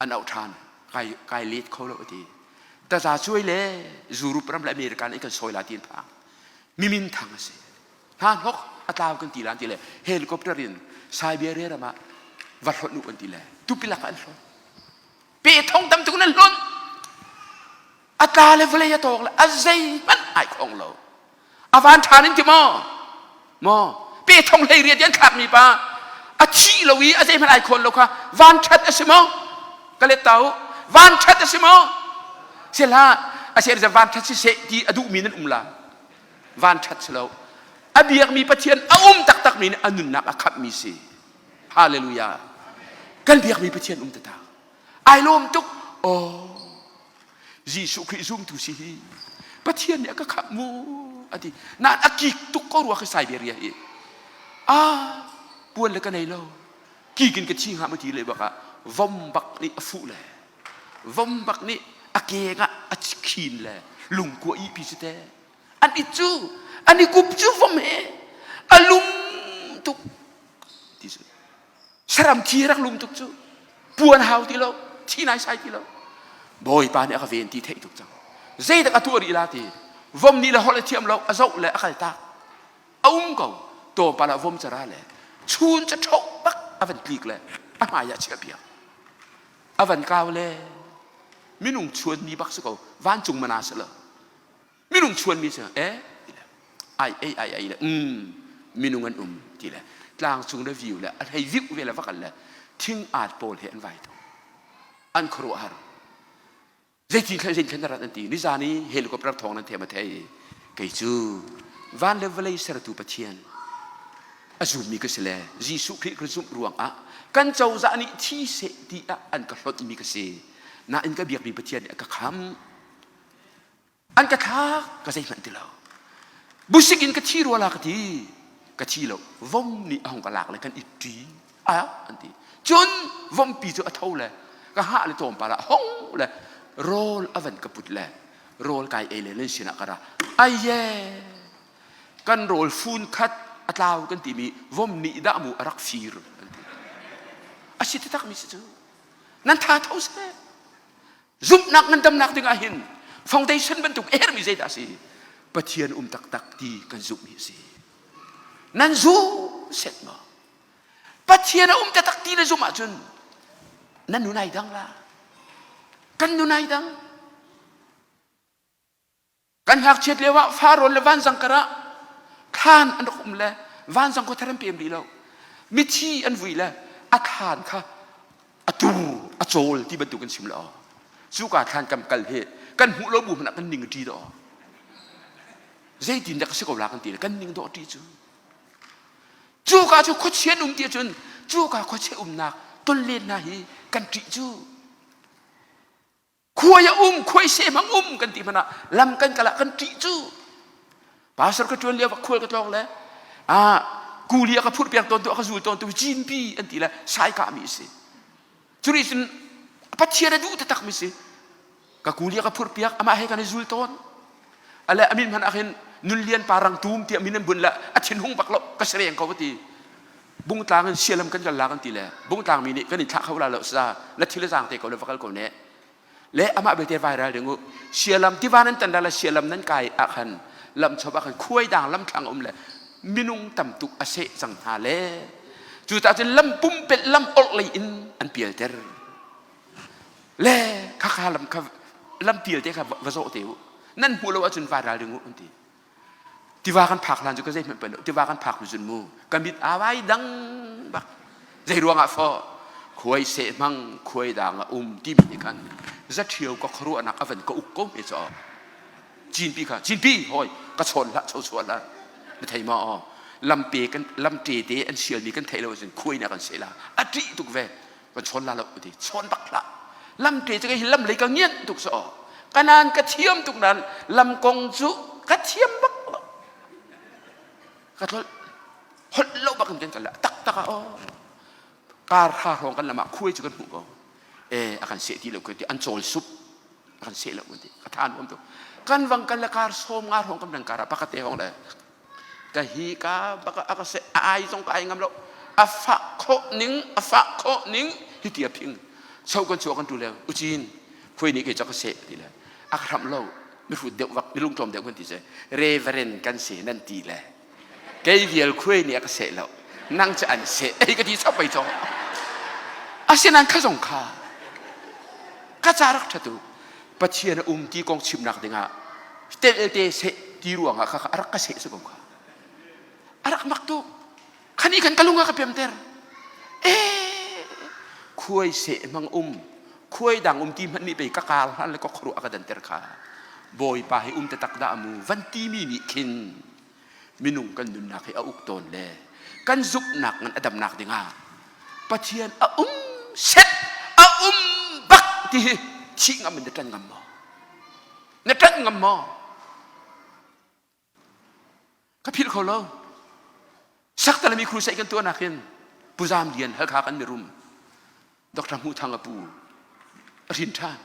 An auh ṭhan kai kai let kho lo a ti taza cuai le Europe ram le America nih kan sawi la ti an phang mimin thang a si hna hnok a tlau kan ti lan ti le helicopter in Siberia ram ah va hlonh u an ti le tupilak ah an hlonh pe thong tam tuk nan hlonh a tla le vawlei a tawk le a zeihmanh ai khong lo a van ṭhan in ti maw maw pe thong hlei riat an thlakmi pa a thi lo i a zeihmanh ai khawn lo kha van ṭhat a si maw ka let ta u van ṭhat a si maw sihlah a se van ṭhat si seh ti a duhmi nan um la van ṭhat si lo a biakmi Pathian a um taktakmi nih a nunnak a khamhmi si hallelujah kan biakmi Pathian um taktak ai lawm tuk oh Jesuh Khrih zumtu si hi Pathian nih a ka khamh mu a ti nain a kik tuk ko rua khi Siberia hi a puan le ka nei lo kikin ka thi hnga ma ti le bak ah vom bak nih a fuh le vom bak nih a keng ah a khin le lungkua i pi si te an i cu an i kup cu vom he a lum tuk ti cu Saram thi rak lum tuk cu puan hau ti lo thi nai sai ti lo bawipa nih a ka ven ti theih tuk cang zeidak a tuah rih la ti vom nih le holh a thiam lo a zoh le a kal tak a um ko tlawmpal ah vom cara le chun ca ṭho bak a van tlik le a hmai ah chiah piak a van kau le minung chuan mi bak si ko vancung mana si lo minung chuanmi cu eh ai ai ai ai le um minung an um ti le tlang cung le view le a hlei viu ve le va kal le thing aat pawl he an vai to an khuaruahhar zeitin thlen zeitin thlen rat an ti nizan i helicopter thawng nan them a thei kei cu van le vawlei sertu pathian a zummi ka si le Jesuh Khrih ka zumh ruangah kan cozah nih thi seh ti ah an ka hlonhmi ka si nain ka biakmi Pathian nih a ka kham An ka thlak ka zeihmanh ti lo. Busik in ka thi rua la ka ti. Ka thi lo. Vom nih a hung ka lak le kan i ṭi. A an ti. Cun vompi cu a tho le ka hngah le tlawmpal ah hong le rawl a van ka put le rawl kai ei le nan sinah ka ra. Aiye! Kan rawl fun khat a tlau kan timi vom nih dah mu a rak fir an ti. A si taktak mi si cu. Nan tha tho seh. Zumhnak ngandamnak ding ah hin foundation bantuk a herhmi zeidah a si? Pathian um taktak ti kan zumh hi a si. Nan zum set maw? Pathian a um taktak ti na zumh ahcun nan nun ai dang la. Kan nun ai dang. Kan ngakchiat lio ah Farawn le vanzang karah thlan an rak um le vanzang khua thar an pem rih lo. Mithi an vui le a thlan kha a tur a cawl ti bantuk in chim lo. Cuka thlan kam kal hi kan hmuh lo bu hmanh ah kan ning a ṭi dawh. Zeitin dah ka si ko la kan ti le kan ning dawh ṭi cu. Cuka cu khuachia an um ti ahcun cuka khuachia umnak tonlen hna hi kan ṭih cu. Khuai a um, khuai sehmang um kan ti hmanh ah lam kan kal ah kan ṭih cu. Pastor ka ṭuan lio ah khual ka tlawng le ah kuli a ka phurh piak tawn tu a ka zul tawn tu cinpi an ti le sai kah mi a si. Cu nih cun Pathian a duh taktak mi si. Ka kuli a ka phurh piak amah he kan i zul tawn. Ale a min hmanh ah khin Nunlian pa rang tum tiah min an bunh le a thinhung bak lo ka si reng ko ka ti. Bungtlang in sialam kan kal la kan ti le bungtlang mi nih kan in thlah kho la lo sa na thil a zaang te ko le va kal ko ne le amah belte viral ding u sialam tiva nan tan la le sialam nan kai ah khan lam chop ah khan khuai dang lam thlang um le minung tam tuk a seh cang hna le cu ta cun lam pumpelh lam orh lei in an pialter le kha kha lam kha lam pial te kha va zawh te u nan hmuh lo ahcun viral ding u an ti Tiva kan phak hlan cu ka zeihmanh pai lo. Tiva kan phak hnu cun mu ka mit aa vai dang bak. Zei ruangah fawh khuai seh hmang khuai dang a um timi nih khan zaṭhio ka khuaruahnak a van ka uk ko hme caw. Cinpi kha cinpi hawi ka chawn hlah cho chuah hlah na thei maw aw lampe kan lamṭe te an sialmi kan theih lo ahcun khuai nih a kan seh la a ṭih tuk ve kan chawn la lo ti chawn bak hlah lamte cu hi lam lei ka ngian tuk so kanan ka thiam tuk nan lam kong cu ka thiam bak lo ka tlol holh lo bak in kan kal tak tak ah oh kar ha hrawng kan lam ah khuai cu kan hmuh ko e a kan seh ti lo ko ti an chawl sup a kan seh lo ko ti ka than um tuk kan vang kan le kar som nga hrawng kan dang kar ah pakhat te hong le ka hi ka bak a ka seh a ai zong ka ai ngam lo a fah khawh ning a fah khawh ning hi ti a phing so kan chuah kan tu leng uchin khuai nih kei ca ka seh ti le a ka hramh lo mihrut deuh vak milung tlawm deuh kan ti se reverend kan si nan ti le kei vial khuai nih a ka seh lo nang cu an seh ei ka ti chap pei caw asinain kha zong kha ka ca rak ṭha tu Pathian a um ti kong chimnak dingah telte seh ti ruangah kha a rak ka seh si ko kha a rak mak tuk khani khan ka lung a ka pemter e khuai seh hmang um khuai dang um ti hmanh nih pei ka kar hlan le ka khuaruah a ka danter kha bawipa hi um taktak dah mu van ti mi nih khin minung kan nunnak hi a uk tawn le kan zumhnak ngan a damnak dingah Pathian a um set a um bak ti hi thih ngam in na ṭan ngam maw na ṭan ngam maw ka philh kho lo saktalami crusade kan tuahnak hin Pu Zam Lian Halkha kan mirum Dr. Hmuh Thang a pu a hrin ṭhan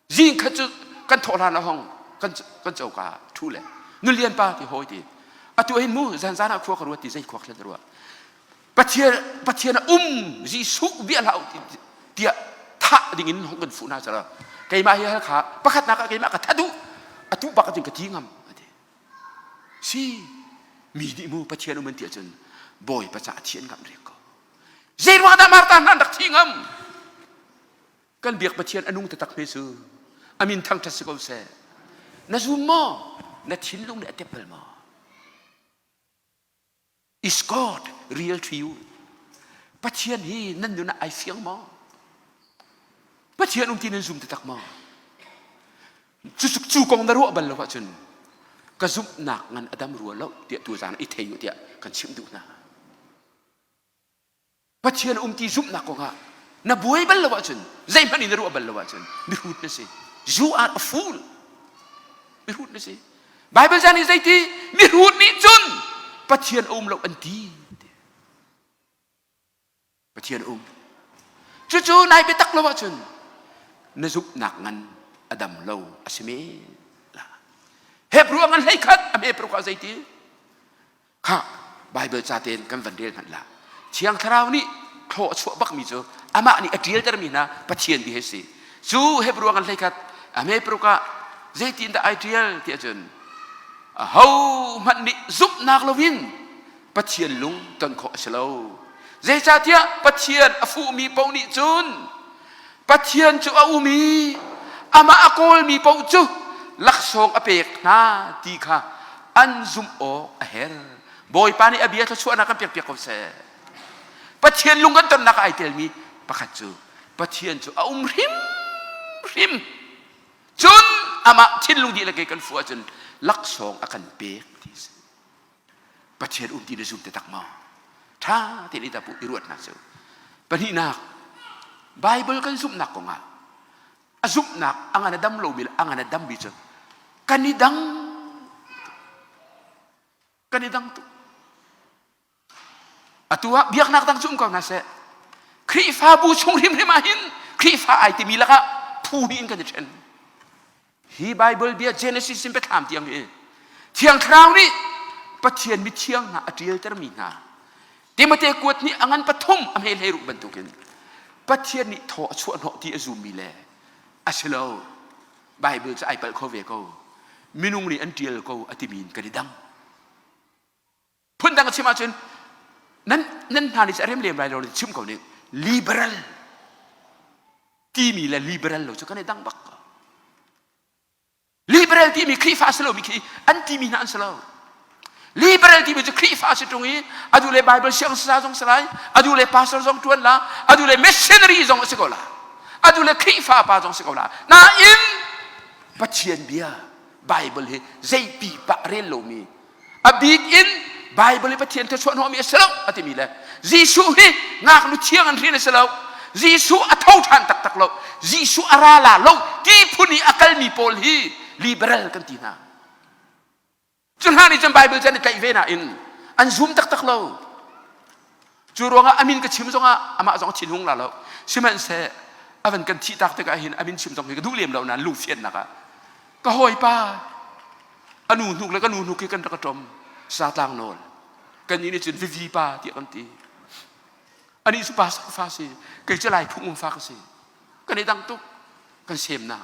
Zing khat cu kan thawh hlan a hong kan kan coka ṭhu le nulian pa ti hawi ti atu hin mu zan zan ah khua ka ruat ti zei khua thlen ruah Pathian Pathian a um Jesuh bia hlah tiah thah ding in hong kan fuh hna cara keimah hi halkha pakhatnak ah keimah ka tha duh atu bak cun ka ti ngam ati si mi nih mu Pathian um an ti ahcun Bawipa caah thi an ngamh rek ko zei ruang dah Martha hna an rak thi ngam Kan biak Pathian a nung taktak hme cu a min thangṭhat si ko seh. Na zum maw? Na thinlung nih a tep bal maw? Is God real to you? Pathian hi nan nun ah ai fiang maw? Pathian um ti nan zum taktak maw? Cu, cu kong na ruah bal lo ahcun ka zumhnak ngan a dam rua lo tiah tu zan i thei u tiah kan chimh duh hna. Pathian um ti zumhnak kongah na buai bal lo ahcun zeihmanh in na ruah bal lo ahcun mihrut na si. You are a fool. Mihrut na si. Bible caan nih zeiti? Mihrut nih cun Pathian a um lo an ti. Pathian um. Cucu nai biatak lo ahcun na zumhnak ngan a dam lo a si men la. Hebrew a ngan hlei khat a Hebrew kha zeiti? Kha Bible ca tein kan van rel hmanh la. Thiang Thlarau nih thlaw a chuah bakmi cu amah nih a ṭialtermi hna Pathian ti hi si. Cu Hebrew a ngan hlei khat a Hebrew ah zeitin dah ai ṭial ti ahcun aho hmanh nih zumhnak loin Pathian lung ton khawh a si lo. Zeicahtiah Pathian a fuhmi paoh nih cun Pathian cu a um i amah a kawlmi paoh cu laksawng a pek hna ti kha an zumh awk a herh. Bawipa nih a bia thluachuahnak kan pekpiak ko seh. Pathian lung kan tonnak ah ai telmi pakhat cu Pathian cu a um hrimhrim. Cun amah thinlung dihlak ke kan fuh ahcun laksawng a kan pek ti a si. Pathian um ti na zum taktak maw? Ṭha tein i tapu i ruat hna cu. Pahnihnak, Bible kan zumhnak kongah a zumhnak a ngan a dam lomi le a ngan a dammi cu kan i dang kan i dang tuk. Atu ah biaknak dang cu um ko hna seh. Khrihfabu chung hrimhrim ah hin Khrihfa ai timi lakah phu hnih in kan i ṭhen. Hi Bible bia Genesis in biathlam tiang hi Thiang Thlarau nih Pathian mithiang hna a ṭialtermi hna Timote kuat nih a ngan pathum a hme hlei ruk bantukin Pathian nih thaw a chuah hnawh ti a zummi le a si lo Bible cu ai palh kho ve ko minung nih an ṭial ko a timi in kan i dang phundang a chim ahcun nan nan hna nih a rem lem lai lo chim ko ning liberal timi le liberal lo cu kan i dang bak ko liberal timi Khrihfa si lomi khi an timi hna an si lo liberal timi cu Khrihfa si ṭung i adu le Bible siang sa zong si lai adu le pastor zong ṭuan la adu le missionary zong a si ko la adu le Khrihfa pa zong si ko la nain Pathian bia Bible hi zei pipa rel lomi a bik in Bible i Pathian thluachuah hnawhmi a si lo a timi le Jesuh hi ngaknu thiang an hrin a si lo Jesuh a tho ṭhan taktak lo Jesuh a ra la lo ti phun i a kalmi pawl hi liberal kan ti hna cu hna nih cun Bible cu an i tlaih ve nain an zum taktak lo cu ruangah a min ka chim zongah amah zong a thinhung la lo sihmanhseh a van kan thih tak tikah hin a min chim zong hi ka duh lem lo nain lungfiannak ah ka hawipa a nu hnuk le ka nu hnuk hi kan rak ṭom satlang nawl kan nih nih cun vivi pa tiah kan ti anih cu pa fa si kei cu lai phung um fa ka si kan i dang tuk kan semnak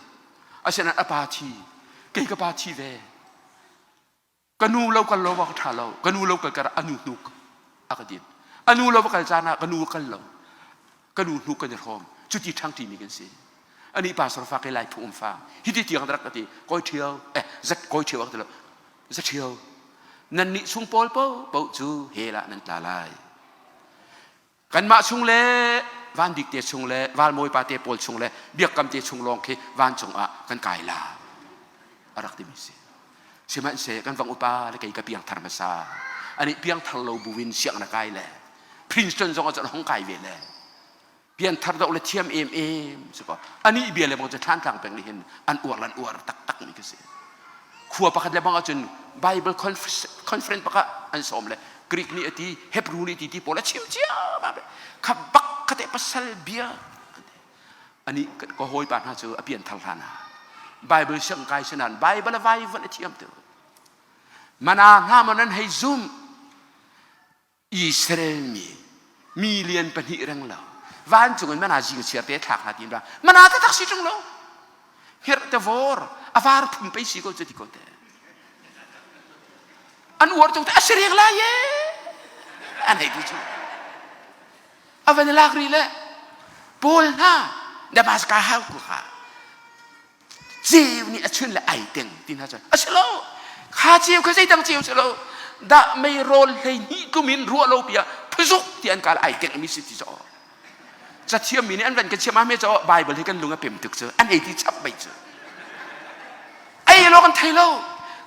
asinain a pa thi kei ka pa thi ve ka nu lo kal lo va ka ṭha lo ka nu lo kal kar a nu hnuk a ka din a nu lo va kal caan ah ka nu kal lo ka nu hnuk kan i hrawm cuti ṭhangṭi mi kan si ani pastor fa ke lai phu um fa hiti tiang rak ka ti koi ṭhio eh zat koi ṭhio ak ti lo za ṭhio nan nih chung pawl po po cu hell ah nan tla lai Kanmah chung le Van Bik te chung le Valmawi pa te pawl chung le Biakam te chung lawng khi vancung ah kan kai la a rak timi si. Sihmanhseh kan vang upa le kei ka piangthar hmasa. Ani piangthar lo buin siang na kai le Princeton zong ah hong kai ve le pianthar deuh le thiam em em si ko ani bia le bang cu thlantlang peng nih hin an uar lan uar taktak mi ka si khua pakhat le bang ahcun Bible conference pakhat an sawm le Greek nih a ti Hebrew nih ti ti pawl a chim cia kha bak kha te pasal bia ani ka hawipa hna cu a pianthar hlan ah Bible siang kai sinan Bible a vai van a thiam tu mana hna ma nan hei zum Israel mi million pahnih reng lo vancung in mana zing chiar te thlak hna ti ra mana taktak si ṭung lo herh te vor a var phun pei si ko cu ti ko te an uar tung te a si rek lai ye an hei ti cu a van lak ri le Paul hna Damascus hau ku kha ceu nih a chun le ai teng ti hna cun a si lo kha ceu kha zeidang ceu si lo dah mei rawl hlei hnih tlum in ruah lo pia phuzuk ti an kal ai teng mi si ti caw cathiam mi nih an van kan chiam ah me caw bible hi kan lung a pem tuk cu an ei ti chap bai cu ei lo kan thei lo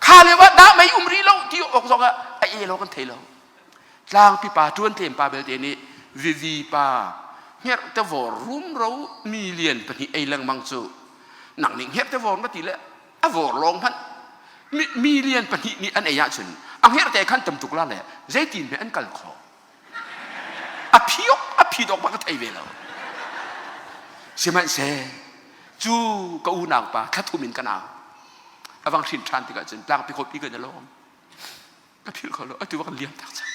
kha le wa dah mei um rih lo ti awk zong ah a e lo kan thei lo tlangpi pa tuan tlem pa belte nih vivi pa hngerh te vor rumro mi lian pahnih ei lengmang cu nang nih hngerh te vor na ti le a vor lawng hmanh mi lian pahnih nih an ei ahcun. A hngerhte khan tam tuk la le zeitin hme an kal khawh. A phi awk a phi dawk bak ka thei ve lo. Sihmanhseh cu ka unau pa thla thum in ka nau a vang hrin ṭhan tikah cun tlangpi khawpi kan i lawm. Ka philh kho lo atu kan liam tak cang.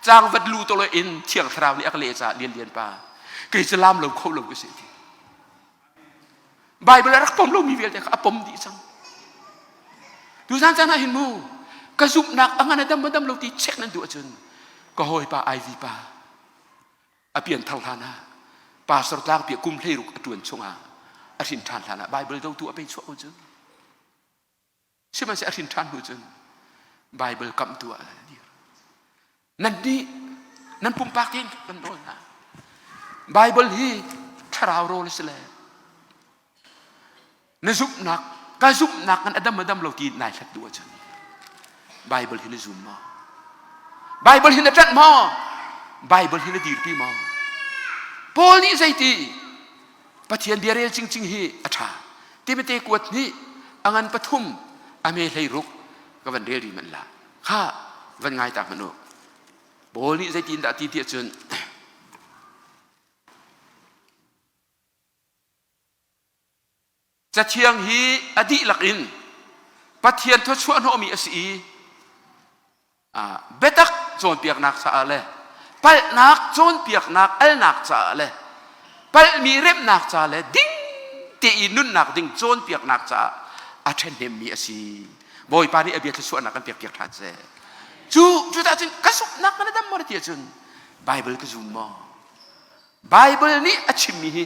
Cangvat lu to lo in thiang thlarau nih a ka leh caah lian lian pa kei cu lam lo kho lo ka si ti. Bible a rak pom lomi vialte kha a pom dih cang. Tuzan caan ah hin mu ka zumhnak a ngan a dam a dam lo ti check nan duh ahcun ka hawipa Ivy pa a pianthar hlan ah pastor tlangpi kum 16 a ṭuan chungah a hrin ṭhan hlan ah Bible dotu a pei chuah ko cu. Sihmanhsehlaw a hrin ṭhan hnu cun Bible kamhtu ah a dir. Nan nih nan pumpak tein kan nawl hna. Bible hi thlarau rawl a si le na zumhnak ka zumhnak kan adam adam lo ti nai hlat duh ahcun Bible hi na zum maw? Bible hi na ṭanh maw? Bible hi na dirpi maw? Paul nih zeiti Pathian bia rel cingcing hi a ṭha. Timothy kuat nih a ngan pathum a me 16 ka van rel rih manh la. Kha van ngai ta hmanh u. Paul nih zeitin dah ti tiah cun Cathiang hi a dihlak in Pathian thawchuah hnawhmi a si i biatak cawnpiaknak caah le palhnak cawnpiaknak alnak caah le palhmi remhnak ca le ding te i nunnak ding cawnpiaknak caah a ṭhahnemmi a si. Bawipa nih a bia thluachuahnak kan pekpiak ṭhan seh. Cu cu tah cun ka zumhnak kan dam maw na ti ahcun Bible ka zum maw? Bible nih a chimmi hi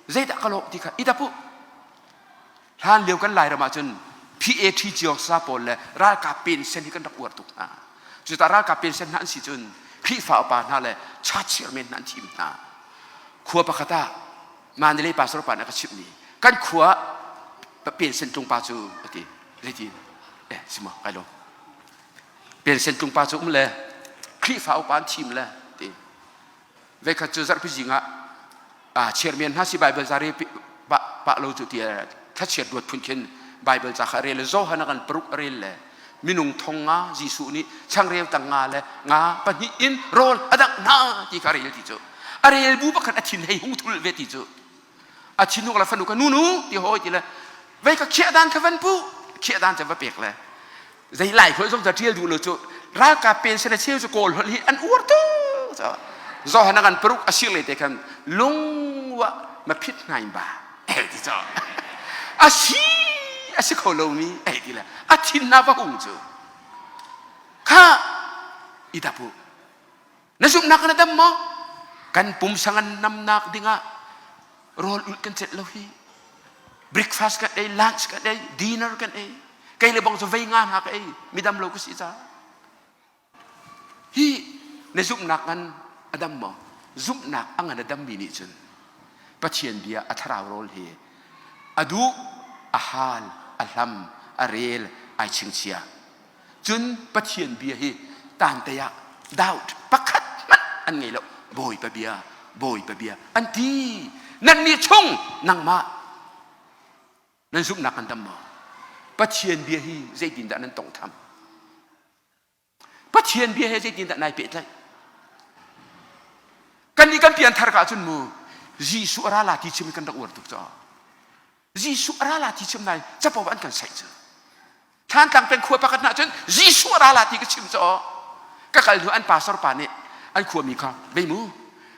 zeidah ka lawh ti kha i dap u. Hlan lio kan Lairam ahcun PAT Ciongsa pawl le ralkap pensen hi kan rak uar tuk hna. Cucaah ralkap pensen hna an si cun Khrihfa upa hna le church chairman hna an thim hna. Khua pakhat ah Mandalay pastor pa nih a ka chimhmi kan khua pensen tlung pa cu a ti. Zeitin? Eh, si maw, kai lawm. Pensen tlung pa cu um le Khrihfa upa an thim le ti. Veikhat cu zarhpi zing ah chairman hna si Bible ca re pah lo cu ti thlachiat ruat phun khin Bible ca kha rel le Johan a kan paruk a rel le minung thong nga Jesuh nih changreu tang nga le nga pahnih in rawl a dangh hna ti kha rel ti cu a rel bu pakhat a thin hei hung thul ve ti cu a thinuk le fanu ka nunu ti hawi ti le vei ka khiah dan kha van pu khiah dan cu va pek le zei lai holh zong ta ṭial duh lo cu ralkap pension a cheu cu kawl holh hi an uar tu zohan an paruk a sir le te khan lungwa ma phit hnain ba ei ti cho a si a si kho lo mi ei ti le a thin na va hung cu kha i dapu Na zumhnak na dam maw? Kan pumsa ngan namnak dingah rawl ulh kan celh lo hi. Breakfast kan ei, lunch kan ei, dinner kan ei. Kei le bang cu vei nga hna ka ei, midam lo ka si caah. Hi na zumhnak ngan a dam maw? Zumhnak a ngan a dammi nih cun Pathian bia a thlarau rawl hi a duh, a hal, a hlam, a rel, ai chingchia. Cun Pathian bia hi tantei ah doubt pakhat hmanh an ngei lo. Bawipa bia, Bawipa bia an ti. Nannih chung nangmah nan zumhnak an dam maw? Pathian bia hi zeitindah nan tawnghtham? Pathian bia he zeitindah nai pehtlaih? Kannih kan pianthar ka ahcun mu Jesuh a ra la ti chim kan rak uar tuk caah Jesuh a ra la ti chim nai capo an kan saih cu. Thlantlang peng khua pakhat hna cun Jesuh a ra la ti ka chim cu ka kal hnu an pastor pa nih an khuami kha vei mu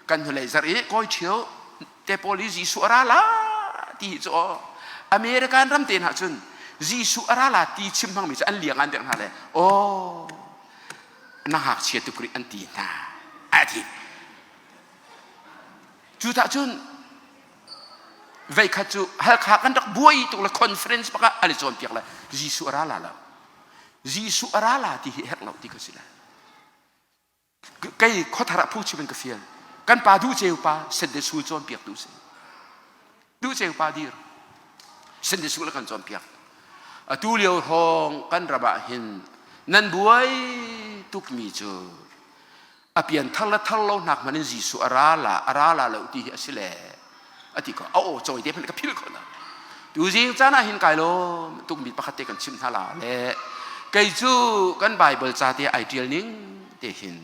kan hnulei zarh i kawi ṭhio te pawl hi Jesuh a ra la ti hi cu American ram te hna cun Jesuh a ra la ti chim hmangmi cu an liang an bek hna le aw na ngakchia tuk rih an ti hna a ti cu tah cun Veikhat cu Halkha kan rak buai tuk le conference bak ah an i cawnpiak le Jesuh a ra la lo. Jesuh a ra la ti hi herh lo ti ka si le. Kei khuathar ah phungchim in ka fial. Kan pa duh ceu pa Sunday school cawnpiak tu si. Duh ceu pa dir. Sunday school kan cawnpiak. Atu lio hrawng kan ram ah hin nan buai tukmi cu a pianthar le thar lo hnak hmanh in Jesuh a ra la a ra la lo ti hi a si le a ti ko a aw cawi te hmanh ka philh ko lo tuzing caan ah hin kai lawm tukmi pakhat te kan chimh hna la le. Kei cu kan Bible ca te ai ṭial ning te hin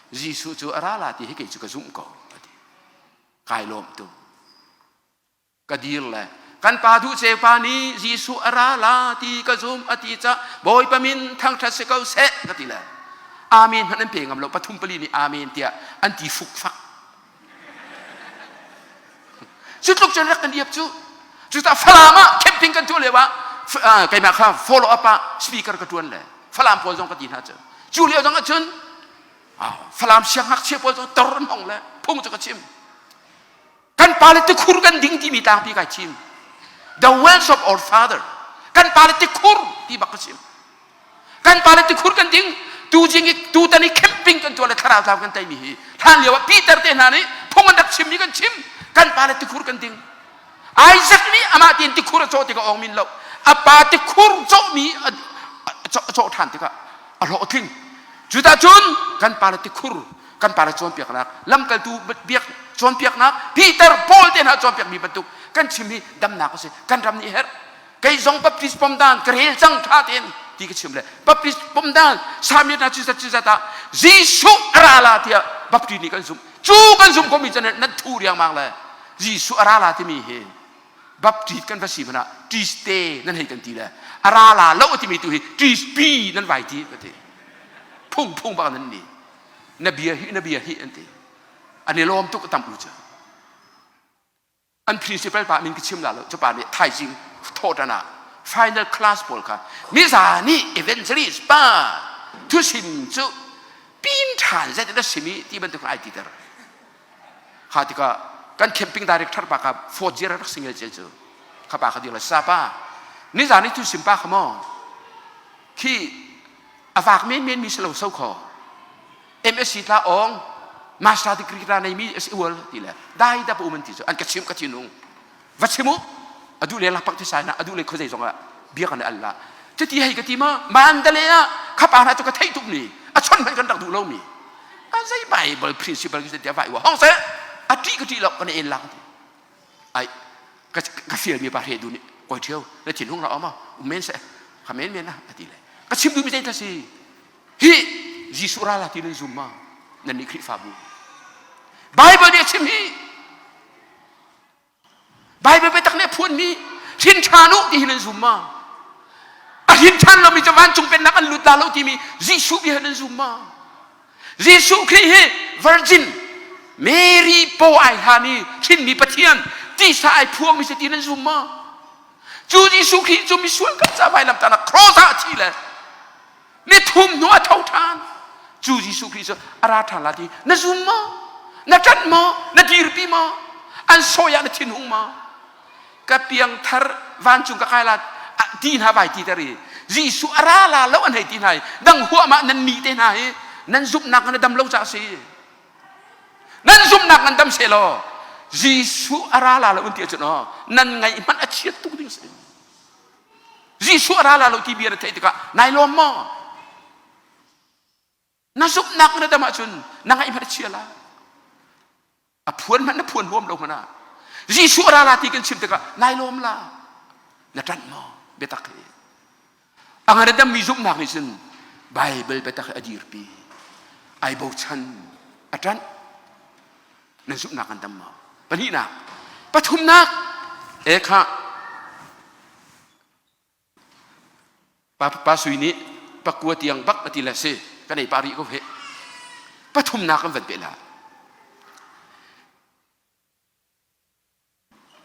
Jesuh cu a ra la ti hi kei cu ka zumh ko a ti. Kai lawm tuk. Ka dir le kan pa duh ceu pa nih Jesuh a ra la ti ka zum a ti ca Bawipa min thangṭhat si ko seh ka ti le Amen hmanh an pe ngam lo pathum pali nih Amen tiah an ti fukfak. Cu tluk cun rak kan iap cu. Cucaah Falam ah camping kan tuah lio ah keimah kha follow up ah speaker ka ṭuan le Falam pawl zong ka ti hna cu. Cu lio zong ah cun Falam siangngakchia pawl zong tor an hong le phung cu ka chim. Kan pale tikhur kan ding timi tlangpi kai chim. The wells of our father. Kan pale tikhur ti bak ka chim. Kan pale tikhur kan ding tu jing i tutan i camping kan tuah le thlarau tlau kan teimi hi hlan lio ah Peter te hna nih phung an rak chimmi kan chim kan pale tikhur kan ding Isaac nih amah tiin tikhur a cawh tikah awng min lo a pa tikhur cawhmi a cawh ṭhan tikah a hlawhtling Judah cun kan pale tikhur kan pale cawnpiaknak lamkaltu biak cawnpiaknak Peter Paul te hna cawnpiakmi bantuk kan chim hi damnak a si kan ram nih herh kei zong Baptist pomdan ka rel cang ṭha tein ti ka chim le Baptist pomdan samiat na cizat cizat ah Jesuh a ra la tiah Baptist nih kan zumh cu kan zumh komi cu nan thu riangmang le Jesuh a ra la timi hi Baptist kan va si hmanh ah Tiste nan hei kan ti le a ra la lo timi tu hi Tispi nan vai ti ka ti phung phung bak nan ni na bia hi na bia hi an ti an i lawm tuk tam u cu an principal pa min ka chim la lo cu pa nih thaizing thawhṭan ah final class pawl kha miza nih evangelist pa thusim cu pin ṭhan zet in a sim i ti bantuk ai titer kha tikah kan camping director pa kha fourth year rak single cel cu kha pa kha dir la sa pa nizan i thusim pa kha maw khi a vak men men mi si lo so kho MSc tla ong master degree ra nei mi a si ual ti le dai da um an ti cu an ka chim ka thinung va chim u adu le lapak ti sai na adu le khozei zong ah bia kan al la cuti hei ka ti ma mandale ah khapa na chu ka thei tuk ni a chon hman kan rak duh lo mi a zei bible principle ki tia vai wa hong se a ti ka ti lo kan en lang ti ai ka ka fial mi pa he du ni koi thio na thin hung ra oma umen se khamen men na ati le ka chim du mi zei ta si Hi Jesuh ral ah ti nan zum ma? Nan nih Khrihfabu. Bible nih a chim hi. Bible biatak nih a phuanmi hrin ṭhan u ti hi nan zum ma? A hrin ṭhan lomi cu vancung pennak an lut la lo timi Jesuh bia hi nan zum ma? Jesuh Khrih hi virgin Mary paw ai hlan i hrinmi Pathian tisa ai phuangmi si ti nan zum ma? Cu Jesuh Khrih cu misual kan ca vailamtahnak cross ah a thi le Ni thum hnu a tho ṭhan. Cu Jesuh Khrih cu a ra ṭhan la ti na zum maw? Na ṭanh maw? Na dirpi maw? An sawi ah na thinhung maw? Ka piangthar vancung ka kai la ti hna vai ti ter i Jesuh a ra la lo an hei ti hna i dang huahmah nan ni te hna hi nan zumhnak nan dam lo caah si. Nan zumhnak nan dam seh law Jesuh a ra la lo an ti ahcun aw nan ngaih hmanh a chiat tuk ding si. Jesuh a ra la lo ti bia na theih tikah nai lawm maw? Na zumhnak na dam ahcun na ngaih hmanh a chia la. A phuan hmanh na phuan huam lo hmanh ah Jesuh a ra la ti kan chim tikah nai lawm la. Na ṭanh maw? Biatak hi. A ngan a dammi zumhnak nih cun Bible biatak hi a dirpi. Ai bochan. A ṭanh. Nan zumhnak an dam maw? Pahnihnak. Pathumnak. E kha pa, pa sui nih pakua tiang bak a ti le si kan ei pa rih ko he. Pathumnak kan van pe la.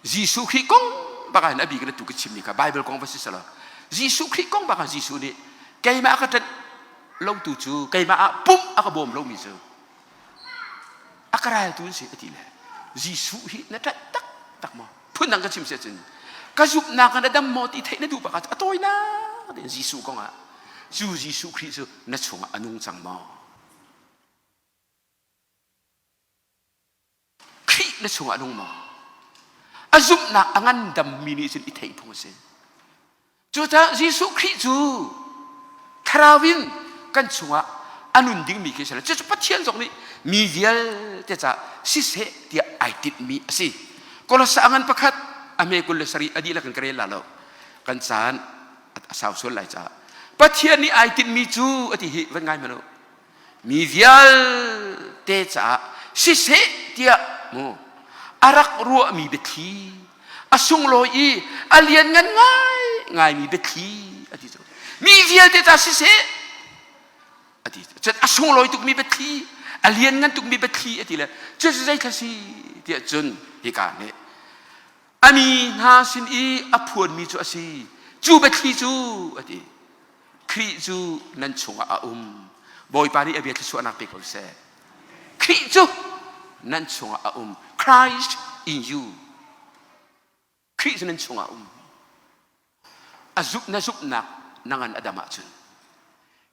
Jesuh Khrih kong bak ah hin a bik in atu ka chimmi kha Bible kong va si selaw Jesuh Khrih kong bak ah Jesuh nih keimah ka ṭanh lotu cu keimah ah pumh a ka bawm lomi cu a ka raltu an si a ti le Jesuh hi na ṭanh taktak maw phundang ka chim si ahcun ka zumhnak na dam maw ti theih na duh bak ah a tawinak tein Jesuh kong ah cu Jesuh Khrih cu na chungah a nung cang maw Khrih na chungah a nung maw? A zumhnak a ngandammi nih cun i theih phung a si. Cucaah Jesuh Khrih cu thlarau in kan chungah a nun dingmi khi a si lo. Cucu Pathian zong nih mi vialte caah siseh tiah ai tinhmi a si. Kolosa a ngan pakhat a hme 27 a dihlak in ka rel la lo. Kan caan a sau sual lai caah. Pathian nih ai tinhmi cu a ti hi van ngai hmanh u. Mi vialte caah siseh tiah mu a rak ruahmi biathli a sunglawi i a lianngan ngai ngaimi biathli a ti cu. Mi vialte caah siseh a ti cun a sunglawi tukmi biathli a lianngan tukmi biathli a ti le cu zei thla si tiah cun hika nih a mi hna sin i a phuanmi cu a si cu biathli cu a ti Khrih cu nan chungah a um Bawipa nih a bia thluachuahnak pe ko seh Khrih cu nan chungah a um Christ in you Khrih cu nan chungah a um a zumh na zumhnak na ngan a dam ahcun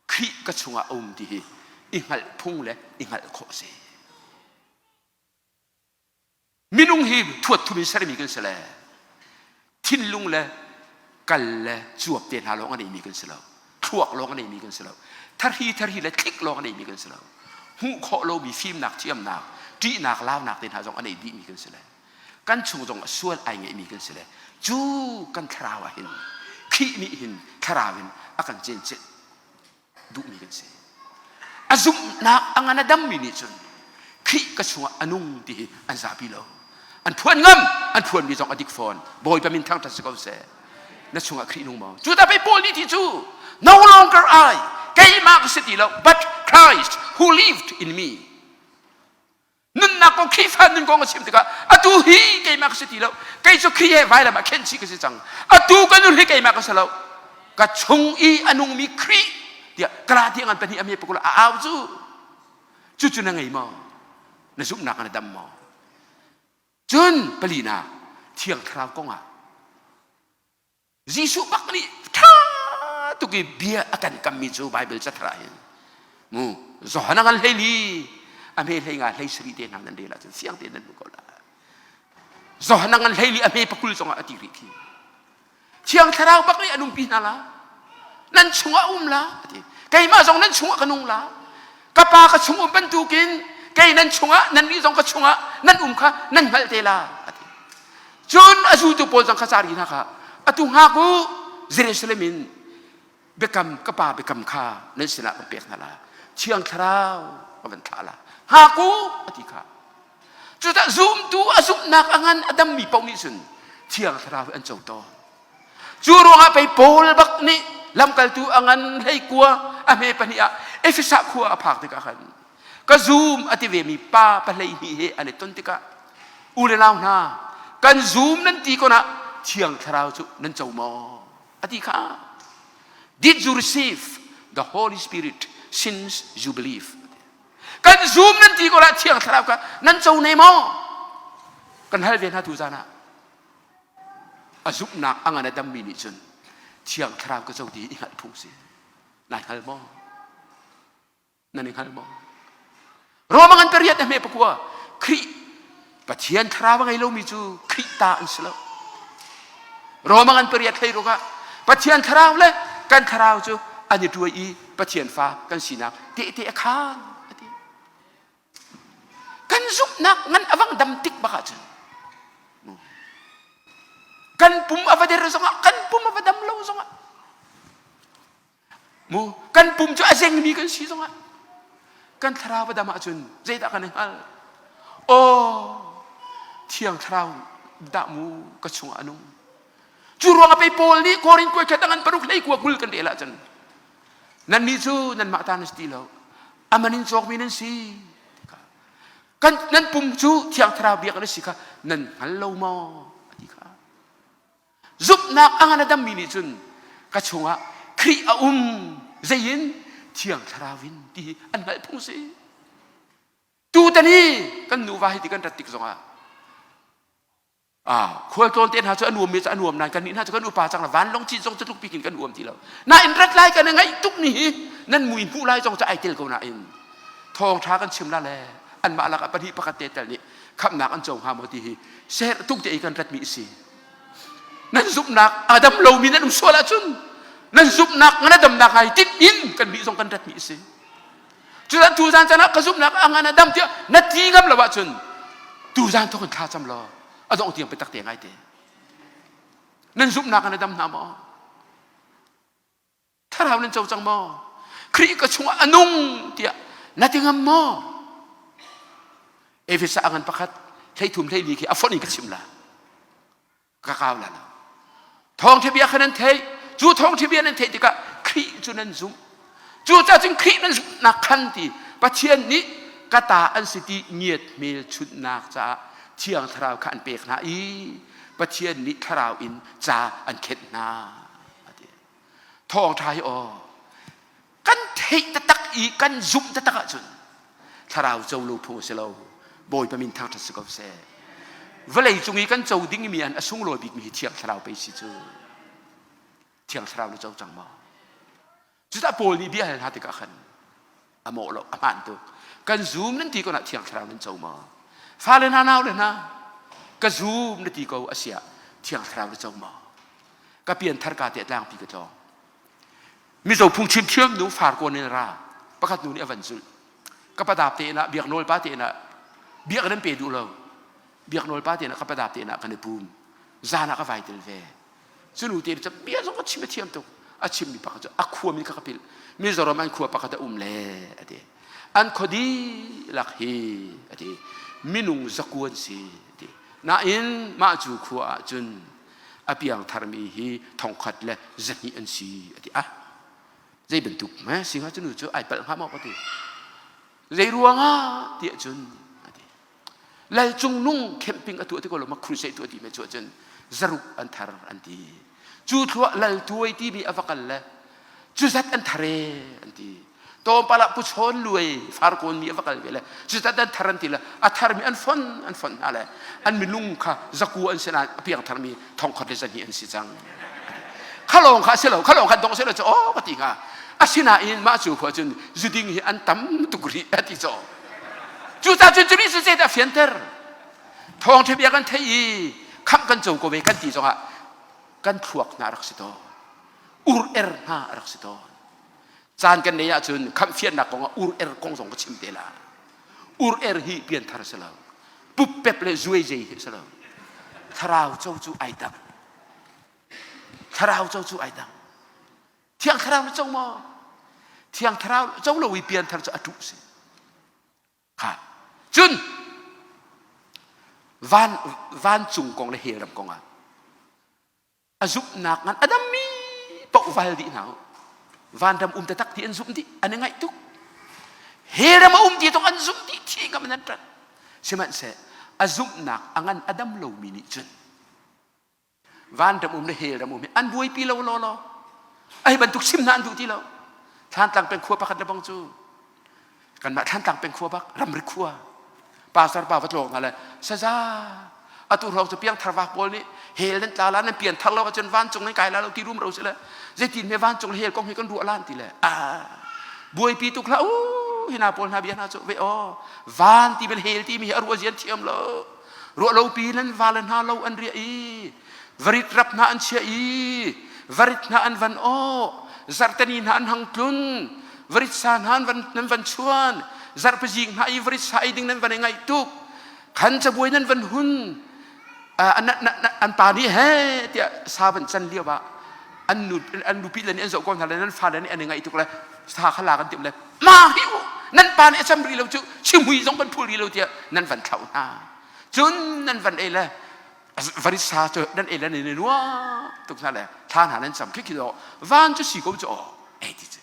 Khrih ka chungah a um ti hi i hngalh phung le i hngalh khawh a si Minung hi thuat thum in sermi kan si le thinlung le kal le cuap te hna lawng a neimi kan si lo. Thluak lawng a neimi kan si lo. Tharhi tharhi le thlik lawng a neimi kan si lo. Hmuh khawh lomi fimnak thiamnak, ṭihnak, launak te hna zong a nei dihmi kan si le kan chung zong a sual ai ngeihmi kan si le cu kan thlarau ah hin Khrih nih hin thlarau in a kan cencilh duhmi kan si. A zumhnak a ngan a dammi nih cun Khrih ka chungah a nung ti hi an zapi lo. An phuan ngam, an phuanmi zong a dik fawn. Bawipa min thangṭhat si ko seh. Na chungah Khrih nung maw? Cu ta pei Paul nih ti cu no longer I, keimah ka si ti lo, but Christ who lived in me. Nunnak kong Khrihfa nun kong a chim tikah atu hi keimah ka si ti lo. Kei cu Khrih he vailam ah khenhchih ka si cang. Atu ka nun hi keimah ka si lo. Ka chung i a nungmi Khrih tiah Galati ngan pahnih a me pakul a au cu. Cucu na ngei maw? Na zumhnak na dam maw? Cun palinak Thiang Thlarau kong ah Jesuh bak nih ṭha tuk i bia a kan kammi cu Baibal cathar ah hin mu Johan a ngan hleili a hme hlei nga hlei sari te hna nan rel ahcun fiang tein nan hmu ko lai. Johan a ngan hleili a hme pakul zongah a ti rih khi. Thiang Thlarau bak nih a nungpi hna la. Nan chungah um la a ti. Keimah zong nan chungah ka nung la. Ka pa ka chung um bantukin kei nan chungah nannih zong ka chungah nan um kha nan hngalh te la a ti. Cun a zultu pawl zong kha cari hna kha atu hngak u Jerusalem in biakam ka pa biakam kha nan sinah ka pek hna la Thiang Thlarau ka van thlah la hngak u a ti kha cucah zumtu a zumhnak a ngan a dammi paoh nih cun Thiang Thlarau hi an co tawn cu ruangah pei Paul bak nih lamkaltu a ngan hleikua a hme pahnih ah Efesa khua a phak tikah khan ka zum a ti vemi pa pahleihnih he an i ton tikah u le nau hna kan zum nan ti kon ah thiang thlarau cu nan co maw a ti kha did you receive the holy spirit since you believe kan zum nan ti kon ah thiang thlarau kha nan co ne maw kan hal ve hna tu zan ah a zumhnak a ngan a dammi nih cun thiang thlarau ka co ti i hngalh phung si nai hngal maw Nan i hngal maw? Roma ngan pariat a hme pakua Khrih Pathian thlarau a ngei lomi cu Khrih ta an si lo. Roma ngan pariat hlei ruk ah Pathian thlarau le kan thlarau cu an i ṭuai i Pathian fa kan sinak tehte a khaan a ti. Kan zumhnak ngan a vang dam tik bak ahcun kan pum a va der zongah kan pum a va dam lo zongah Mu kan pum cu a zengmi kan si zongah kan thlarau a dam ahcun zeidah kan i hngal? Aw thiang thlarau dah mu ka chungah a nung. Cu ruangah pei Paul nih Korin kuai khat angan paruk hlei kua kul kan rel ahcun nannih cu nanmah ta nan si ti lo aman in cawkmi nan si kan nan pum cu thiang thlarau biak nan si kha nan hngal lo maw a ti kha Zumhnak a ngan a dammi nih cun ka chungah Khrih a um zeiin Thiang Thlarau in ti hi an hngalh phung si. Tutan hi kan nuva hi ti kan rat tik zongah ah khualtlawn te hna cu a nuam mi cu a nuam nain kan nih hna cu kan upa cang la vanlawng cit zong cu tluk pikin kan uam ti lo nain rat lai kan i ngaih tuk ni hi nan mui hmuh lai zong cu ai tel ko nain thawngṭha kan chim la le anmah lakah pahnih pakhat te tel nih khamhnak an co hnga maw ti hi ser tuk te i kan ratmi a si Nan zumhnak a dam lomi nan um sual ahcun nan zumhnak ngan a damnak ngai tin in kan nih zong kan ratmi a si. Cutan tuzan caan ah ka zumhnak a ngan a dam tiah na ti ngam lo ahcun tuzan thawk in thla cam law a dongh tiang biatak te ngai te. Nan zumhnak ngan a dam hna maw? Thlarau nan co cang maw? Khrih ka chungah a nung tiah na ti ngam maw? Efesa a ngan pakhat 13 hleili khi a fonh in ka chim la. Ka kau la lo. Thawngṭha bia kha nan theih. Cu thawngṭha bia nan theih tikah Khrih cu nan zumh. Cucaah cun Khrih nan zumhnak khan ti Pathian nih ka ta an si ti ngiat hmelchunhnak caah Thiang Thlarau kha an pek hna i Pathian nih Thlarau in ca an khenh hna. Thawngṭha hi aw kan theih taktak i kan zumh taktak ahcun thlarau co lo phung a si lo. Bawipa min thangṭhat si ko seh. Vawlei cung i kan co dingmi an a sunglawi bikmi hi Thiang Thlarau pei si cu. Thiang Thlarau na co cang maw? Cucah Paul nih bia hal hna tikah khan a mawh lo, a hmaan tuk. Kan zum nan ti ko nah Thiang Thlarau nan co maw? Fale hna nau le hna ka zum na ti ko a siah Thiang Thlarau na co maw? Ka pianthar ka te tlangpi ka tlawng. Mizo phungchim thiam nu farkawn in ra pakhat nu nih a van zulh. Ka padap te ah biak nawl pa te ah biak nan pe duh lo. Biak nawl pa te ah ka padap te ah kan i pum. Zan ah ka vai tel ve. Cu nu te cu bia zong a chim a thiam tuk. A chimmi pakhat cu a khua min kha ka pilh. Mizoram an khua pakhat a um le a ti. An khua dihlak hi a ti. Minung zaku an si a ti. Nain mah cu khua ah cun a piang tharmi hi thongkhat le zahnih an si a ti. Ah zei bantuk me si hnga cu nu cu ai palh hnga maw ka ti. Zei ruangah tiah cun a ti. Lal Cung Nung camping a tuah ti ko lo ma crusade tuah ti me cu ahcun zaruk an thar an ti. Cu thluah Lal Tuai timi a va kal le cu zat an thar e an ti. Tawmpal ah Pu Chawn Luai farkawn mi a va kal ve le cu zat an thar an ti le a tharmi an fon an fon hna le an minung kha zaku an si nain a piang tharmi thongkhat le zahnih an si cang. Khalawng kha a si lo khalawng kha dong si lo cu aw ka ti hnga. Asinain mah cu khua cun zuding hi an tam tuk rih a ti caw. Cucaah cun cunih cu zeidah fianter? Thawngṭha bia kan theih i khamh kan co ko ve kan ti zongah kan thluak hna a rak si tawn. Ur er hna a rak si tawn. Caan kan neih ahcun khamh fiannak kong ah ur er kong zong ka chim te la. Ur er hi pianthar a si lo. Puppep le zuai zei hi a si lo. Thlarau co cu ai dang. Thlarau co cu ai dang. Thiang Thlarau na co maw? Thiang Thlarau co lo i pianthar cu a ṭuh si. Kha. Cun van vancung kong le hell ram kong ah a zumhnak ngan a dammi paoh val dih hna u. Vanram um taktak ti an zumh dih, an i ngaih tuk. Hell ram a um ti zong an zumh dih, thi ngam in an ṭanh. Sihmanhseh a zumhnak a ngan a dam lomi nih cun Vanram um le hell ram um hi an buaipi lo law law. Ai bantuk chim hna an duh ti lo. Thlantlang peng khua pakhat le bang cu kanmah Thlantlang peng khua bak ramri khua pastor pa va tlawng hna le saza atu hrawng cu piangthar vak pawl nih hell nan tla la nan pian thar lo ahcun vancung nan kai la lo ti rum ro si le zeitin me vancung le hell kong hi kan ruah lan ti le a buaipi tuk hlah u hina pawl hna bia hna cu ve aw van ti bel hell ti mi hi a ruah zian thiam lo Ruahlopi nan vale hna lo an riah i varit rap hna an chiah i varit hna an van awh zarhteni hna an hang tlun varit sa hna an van, nan van chuan zarhpazing hna i varit sa ei ding nan van i ngaih tuk khan cabuai nan van hun an pa nih he tiah sa van can lio ah an nu an nupi le nih an zoh ko hna le nan fale nih an i ngaih tuk le sa kha lak an timh le ma hi u nan pa nih a cam rih lo cu chimhui zong kan phul rih lo tiah nan van thlauh hna cun nan van ei le varisa cu nan ei le nan i nuam tuk hna le thla hna nan cam khi khi do van cu si ko cu aw ei ti cu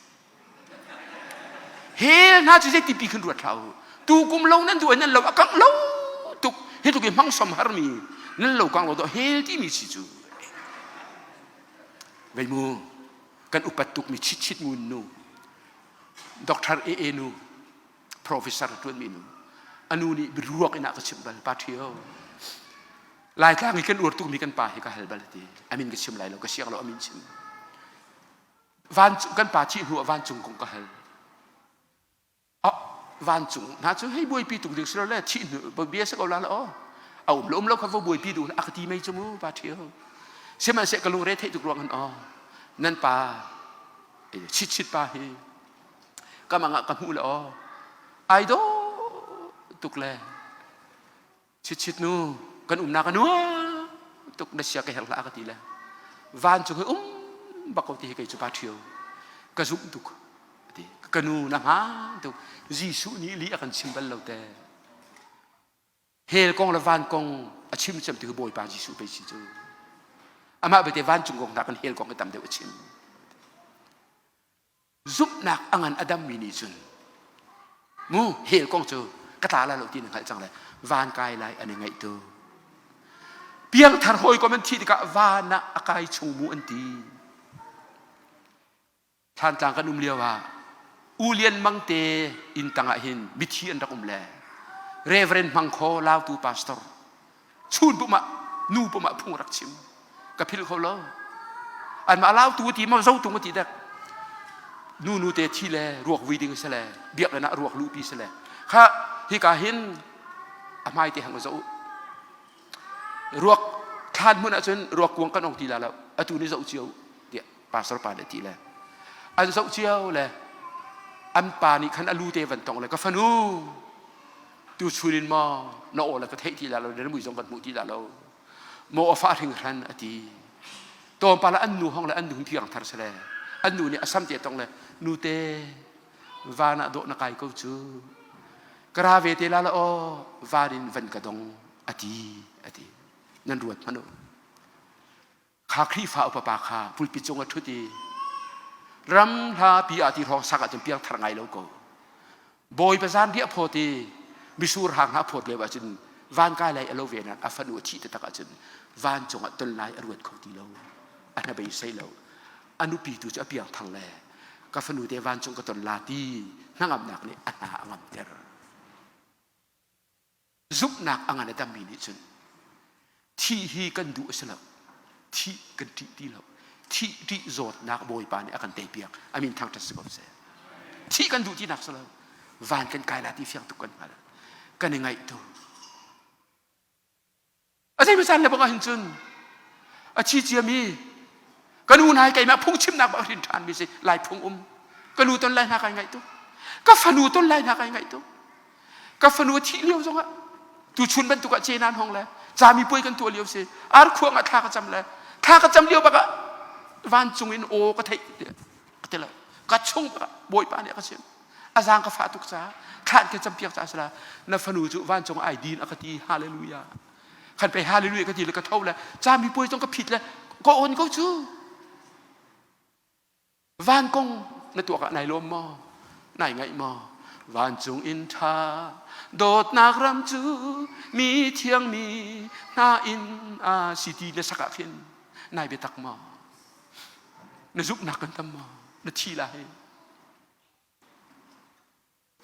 hel hna cu zeiti pi khin ruat hlah u tu kum lo nan duh nan lo a kang lo tuk hi tluk i hmang som harmi nan lo kang lo do hel ti mi si cu vei mu kan upat tukmi chitchit ngun nu Dr. AA nu professor ṭuanmi nu a nu nih biaruak in a ka chimh bal pa ṭhio Laitlang i kan uar tukmi kan pa hi ka hal bal ti amin ka chim lai lo ka siang lo amin chim van kan pa thih hnu ah vancung kong ka hal vancung hna cu hei buaipi tuk ding si lo le thih hnu bia si ko la la aw a um lo um lo kha va buaipi duh a ka ti mei cu mu pa ṭhio sihmanhseh ka lungre theih tuk ruang hin aw nan pa chit chit pa hi ka mang ah ka hmuh le aw ai dawh tuk le chit chit nu kan umnak a nuam tuk na sia ka herh hlah ka ti le vancung hi um bak ko ti hi kei cu pa ṭhio. Ka zumh tuk ati. Ka nu na hmaan tuk. Jesuh nih lih a kan chim bal lo te. Hell kong le van kong a chim cem ti Bawipa Jesuh pei si cu. Amah belte vancung kong nakin hell kong hi tam deuh a chim. Zumhnak a ngan a dammi nih cun mu hell kong cu ka tla lai lo ti na hngalh cang le van kai lai an i ngaih tu. Piangthar hawikom an thih tikah van ah a kai chung mu an ti. Thlantlang kan um lio ah U Lian Mang te inn tang ah hin mithi an rak um le Reverend Mang Khaw Lautu pastor chun pum ah nu pum ah phung rak chim ka philh kho lo anmah Lautu ti ma Zotung ti dek nu nu te thi le ruak vui ding si le biakinn ah ruak luhpi si le kha hika hin a hmai te hang zo ruak thlan hmun ah cun ruak kuang kan ong ti la lo atu ni zoh cio tiah pastor pa nih ti le an zoh cio le an pa nih khan a lu te van tong le ka fanu tu chun in maw na aw le ka theih ti la lo na mui zong kan hmuh ti la lo maw a fa hringhran a ti tlawmpal ah an nu hong le an nu thiang thar sele an nu nih a sam te tong le nu te van ah dawh na kai ko cu ka ra ve te la la aw van in van ka dong a ti a ti nan ruat hmanh u Kha Khrihfa upa pa kha pulpit cung a ṭhut i ram hlapi ah ti hrawng sak ahcun piangthar ngai lo ko. Bawipa zan riah phawt i misur hang hna phawt lio ahcun van kai lai a lo ve nain a fanu a thih taktak ahcun vancung ah ton lai a ruat kho ti lo. A hnabei sei lo. A nupi tu cu a piangthar le ka fanu te vancung ka ton la ti hnangamnak nih a hna a ngamter. Zumhnak a ngan a dammi nih cun thih hi kan duh a si lo. Thih kan ṭih ti lo. Thih ṭih zawtnak Bawipa nih a kan teipiak. A min thangṭhat si ko seh. Thih kan duh tinak si lo. Van kan kai la ti fiang tuk kan hngal. Kan i ngaih tu. A zei caan le bang ah hin cun a thi ciami ka nu hna hi keimah phungchimnak bak hrin ṭhan mi si lai phung um ka nu ton lai hna kai ngaih tuk ka fanu ton lai hna kai ngaih tuk ka fanu a thih lio zongah tuchun bantuk ah cenan hong le cami puai kan tuah lio si ar khuang ah thla ka cam le thla ka cam lio bak ah vancung in aw ka theih ka ti lo ka chung bak ah bawipa nih a ka chim a zaang ka fah tuk caah thlan ka campiak caah sila na fanu cu vancung ai din a ka ti hallelujah khan pe hallelujah ka ti le ka tho le cami puai zong ka phit le ka on ko cu van kong na tuak ah nai lawm maw nai ngaih maw vancung inn ṭha dawtnak ram cu mi thiang mi hna in a si ti na sak ah khin nai biatak maw na zumhnak kan tam maw na thi lai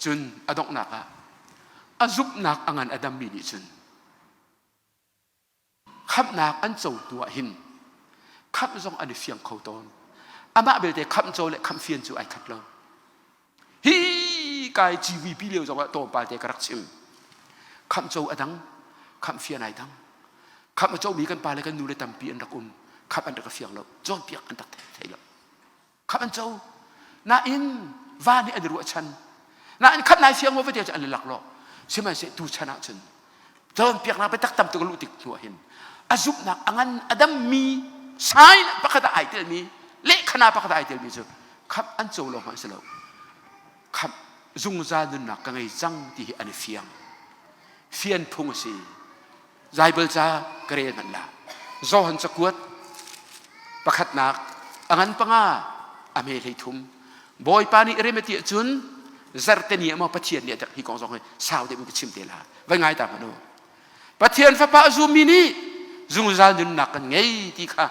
Cun a donghnak ah a zumhnak a ngan a dammi nih cun khamhnak an co hnu ah hin khamh zong an i fiang kho tawn. Amah belte khamh co le khamh fian cu ai khat lo. Hi kai GVP lio zong ah tlawmpal te ka rak chim. Khamh co a dang, khamh fian ai dang. Khamh a comi kan pa le kan nu le tampi an rak um. Khamh an rak fiang lo. Cawnpiak an rak thei lo. Khamh an co. Nain va nih an i ruahchan. Nain khamh nai fiang maw va ti an i lak lo. Sihmanhseh tu chan ahcun cawnpiaknak biatak tam tuk a luh tik hnu ah hin a zumhnak a ngan a dammi sign pakhat ah ai telmi lehkhana pakhat ah ai telmi cu khamh an co lo hmanh si lo khamh zungzal nunnak ka ngei cang ti hi an i fiang fian phung a si Baibal ca ka rel hmanh la. Johan cakuat pakhatnak a ngan panga a hme hlei thum. Bawipa nih rem a ti ahcun zarte ni ah maw Pathian nih a hi kong zong hi sau deuh in ka chim te la. Vai ngai ta hmanh u. Pathian fapa a zummi nih zungzal nunnak kan ngei ti kha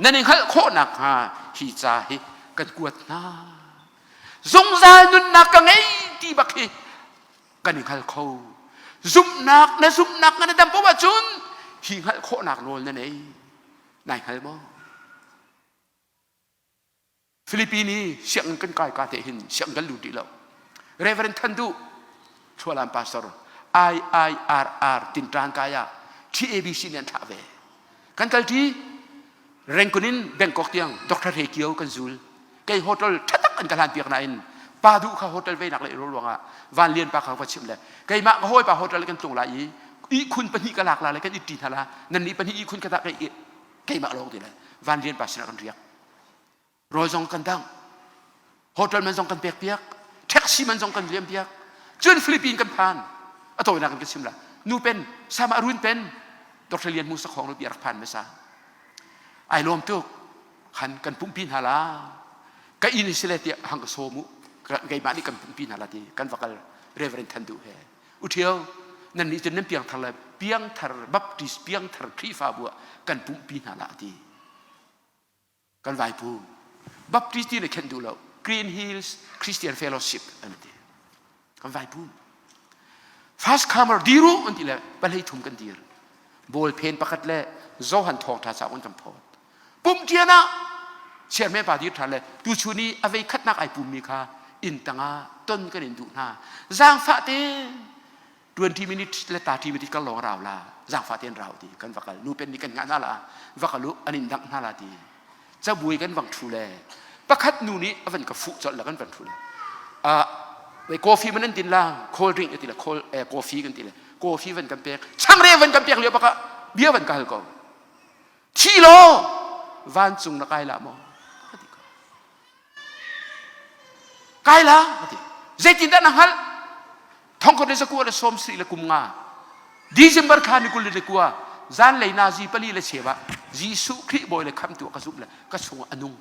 nan i hngalh khawh nakhnga hi ca hi kan kuat hna. Zungzal nunnak ka ngei ti bak hi kan i hngal kho zumhnak na zumhnak na dam paoh ahcun hi hngalh khawhnak nawl na nei nai hngal maw Philippine i sianginn kan kai ka te hin sianginn kan lut rih lo Reverend Than Duh Thlualam pastor IIRR Tinṭan kai ah TABC nih an thlah ve kan kal ṭi Rangoon in Bangkok tiang Dr. Hre Kio kan zul kei hotel thatak an ka hlan piak nain pa duh kha hotel veinak le ruangah van lian pa kha va chim le keimah ka hawi pa hotel kan tlung lai i ihkhun pahnih ka lak la le kan itti hna la nan nih pahnih ihkhun ka dah kei keimah lawng ti le van lian pa sinah kan riak rawl zong kan dang. Hotel man zong kan pek piak, taxi man zong kan liam piak. Cun Philippines kan phan. A tawinak in ka chim la. Nu pen, sama arun pen, Dr. Lian Hmu Sakhong nu pi rak phan hmasa. Ai lawm tuk. Khan kan pumpi hna la. Ka inn si le tiah hang ka sawm u. Keimah nih kan pumpi hna la ti kan va kal Reverend Than Duh he. U Ṭhio, nan nih cun nan piangthar le piangthar Baptist piangthar Khrihfabu ah kan pumpi hna la ti. Kan vaipu. Baptist ti le khenh duh lo. Green Hills Christian Fellowship an ti. Kan vaipu. First comer diru an ti le pahlei thum kan dir. Ball phen pakhat le Johan thawngṭha cauk an kan phawt. Pumṭian ah chairman pa dir ṭhan le tuchun i a vei khatnak ai pummi kha inn tangah ton kan in duh hna. Zaangfah tein 20 minutes le 30 minutes kar lawng rau la zaangfah tein rau ti kan va kal nu pen nih kan ngah hna la va kal u an in dangh hna la ti cabuai kan vang ṭhu le pakhat nu nih a van ka fuh colh la kan van ṭhu le ah wei coffee man an din la cold drink ti le cold eh, coffee kan ti le coffee van kan pek changreu van kan pek lio bak ah bia van ka hal ko Thi law vancung na kai la maw? Ka ti ko. Kai la ka ti. Zeitindah na hngalh? Thongkhat le zakua le sawm sarih le kum nga. December thla ni 21 zanlei nazi pali le cheu ah Jesuh Khrih bawi le khamtu ka zumh le ka chungah a nung.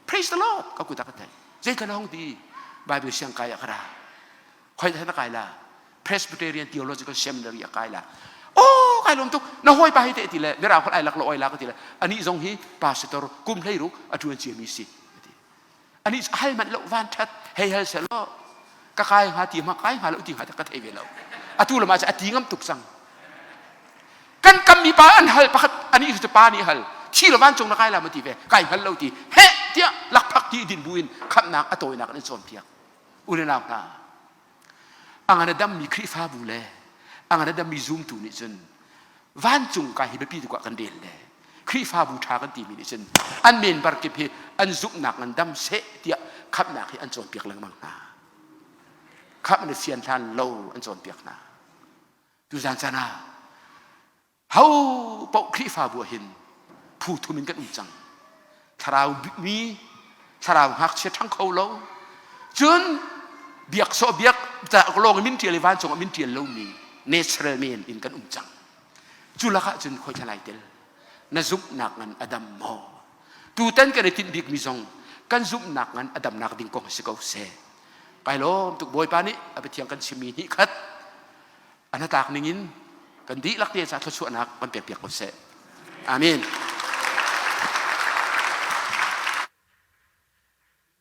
Praise the Lord ka kut ah ka tlaih. Zeitlak hong ti Bible siang kai ah ka ra. Khoi dah na kai la? Presbyterian Theological Seminary a kai la. Oh, kai lawm tuk. Na hawi pa hi te ti le mirang khol ai lak lo oi la ka ti le. Ani zong hi pastor kum hlei ruk a tuan cia mi si. Ani hal man lo van that hei hal se lo. Ka kai hnga ti ma kai hnga lo ti hnga ka thei ve lo. Atu lama a ti ngam tuk cang. Kan kam mi pa an hal pakhat ani cu pa nih hal thi lo vancung na kai la ma ti ve kai hngal lo ti he tiah lakphak ti din buin khamnak a tawinak an cawn piak u le nau hna a ngan a dammi Khrihfabu le a ngan a dammi zumtu nih cun vancung kai hi biapi tuk ah kan rel le Khrihfabu ṭha kan timi nih cun an member kip hi an zumhnak ngan dam seh tiah khamhnak hi an cawnpiak lengmang hna. Khamh na fian hlan lo an cawnpiak hna. Tuzan caan ah Ho paoh Khrihfabu ah hin phu thum in kan um cang. Thlarau mi, thlarau ngakchia ṭhang kho lo. Cun biak sawh biak lawng in min ṭial i vancung ah min ṭial lomi natural men in kan um cang. Cu lakah cun khoi thla tel na zumhnak ngan a dam maw? Tutan kan i tinh bikmi zong kan zumhnak ngan a damnak ding kong si ko seh. Kai lawm tuk Bawipa nih a Pathian kan chimmi hnih khat a hnatlak ningin kan dihlak te ca thluachuahnak kan pekpiak ko seh. Amen.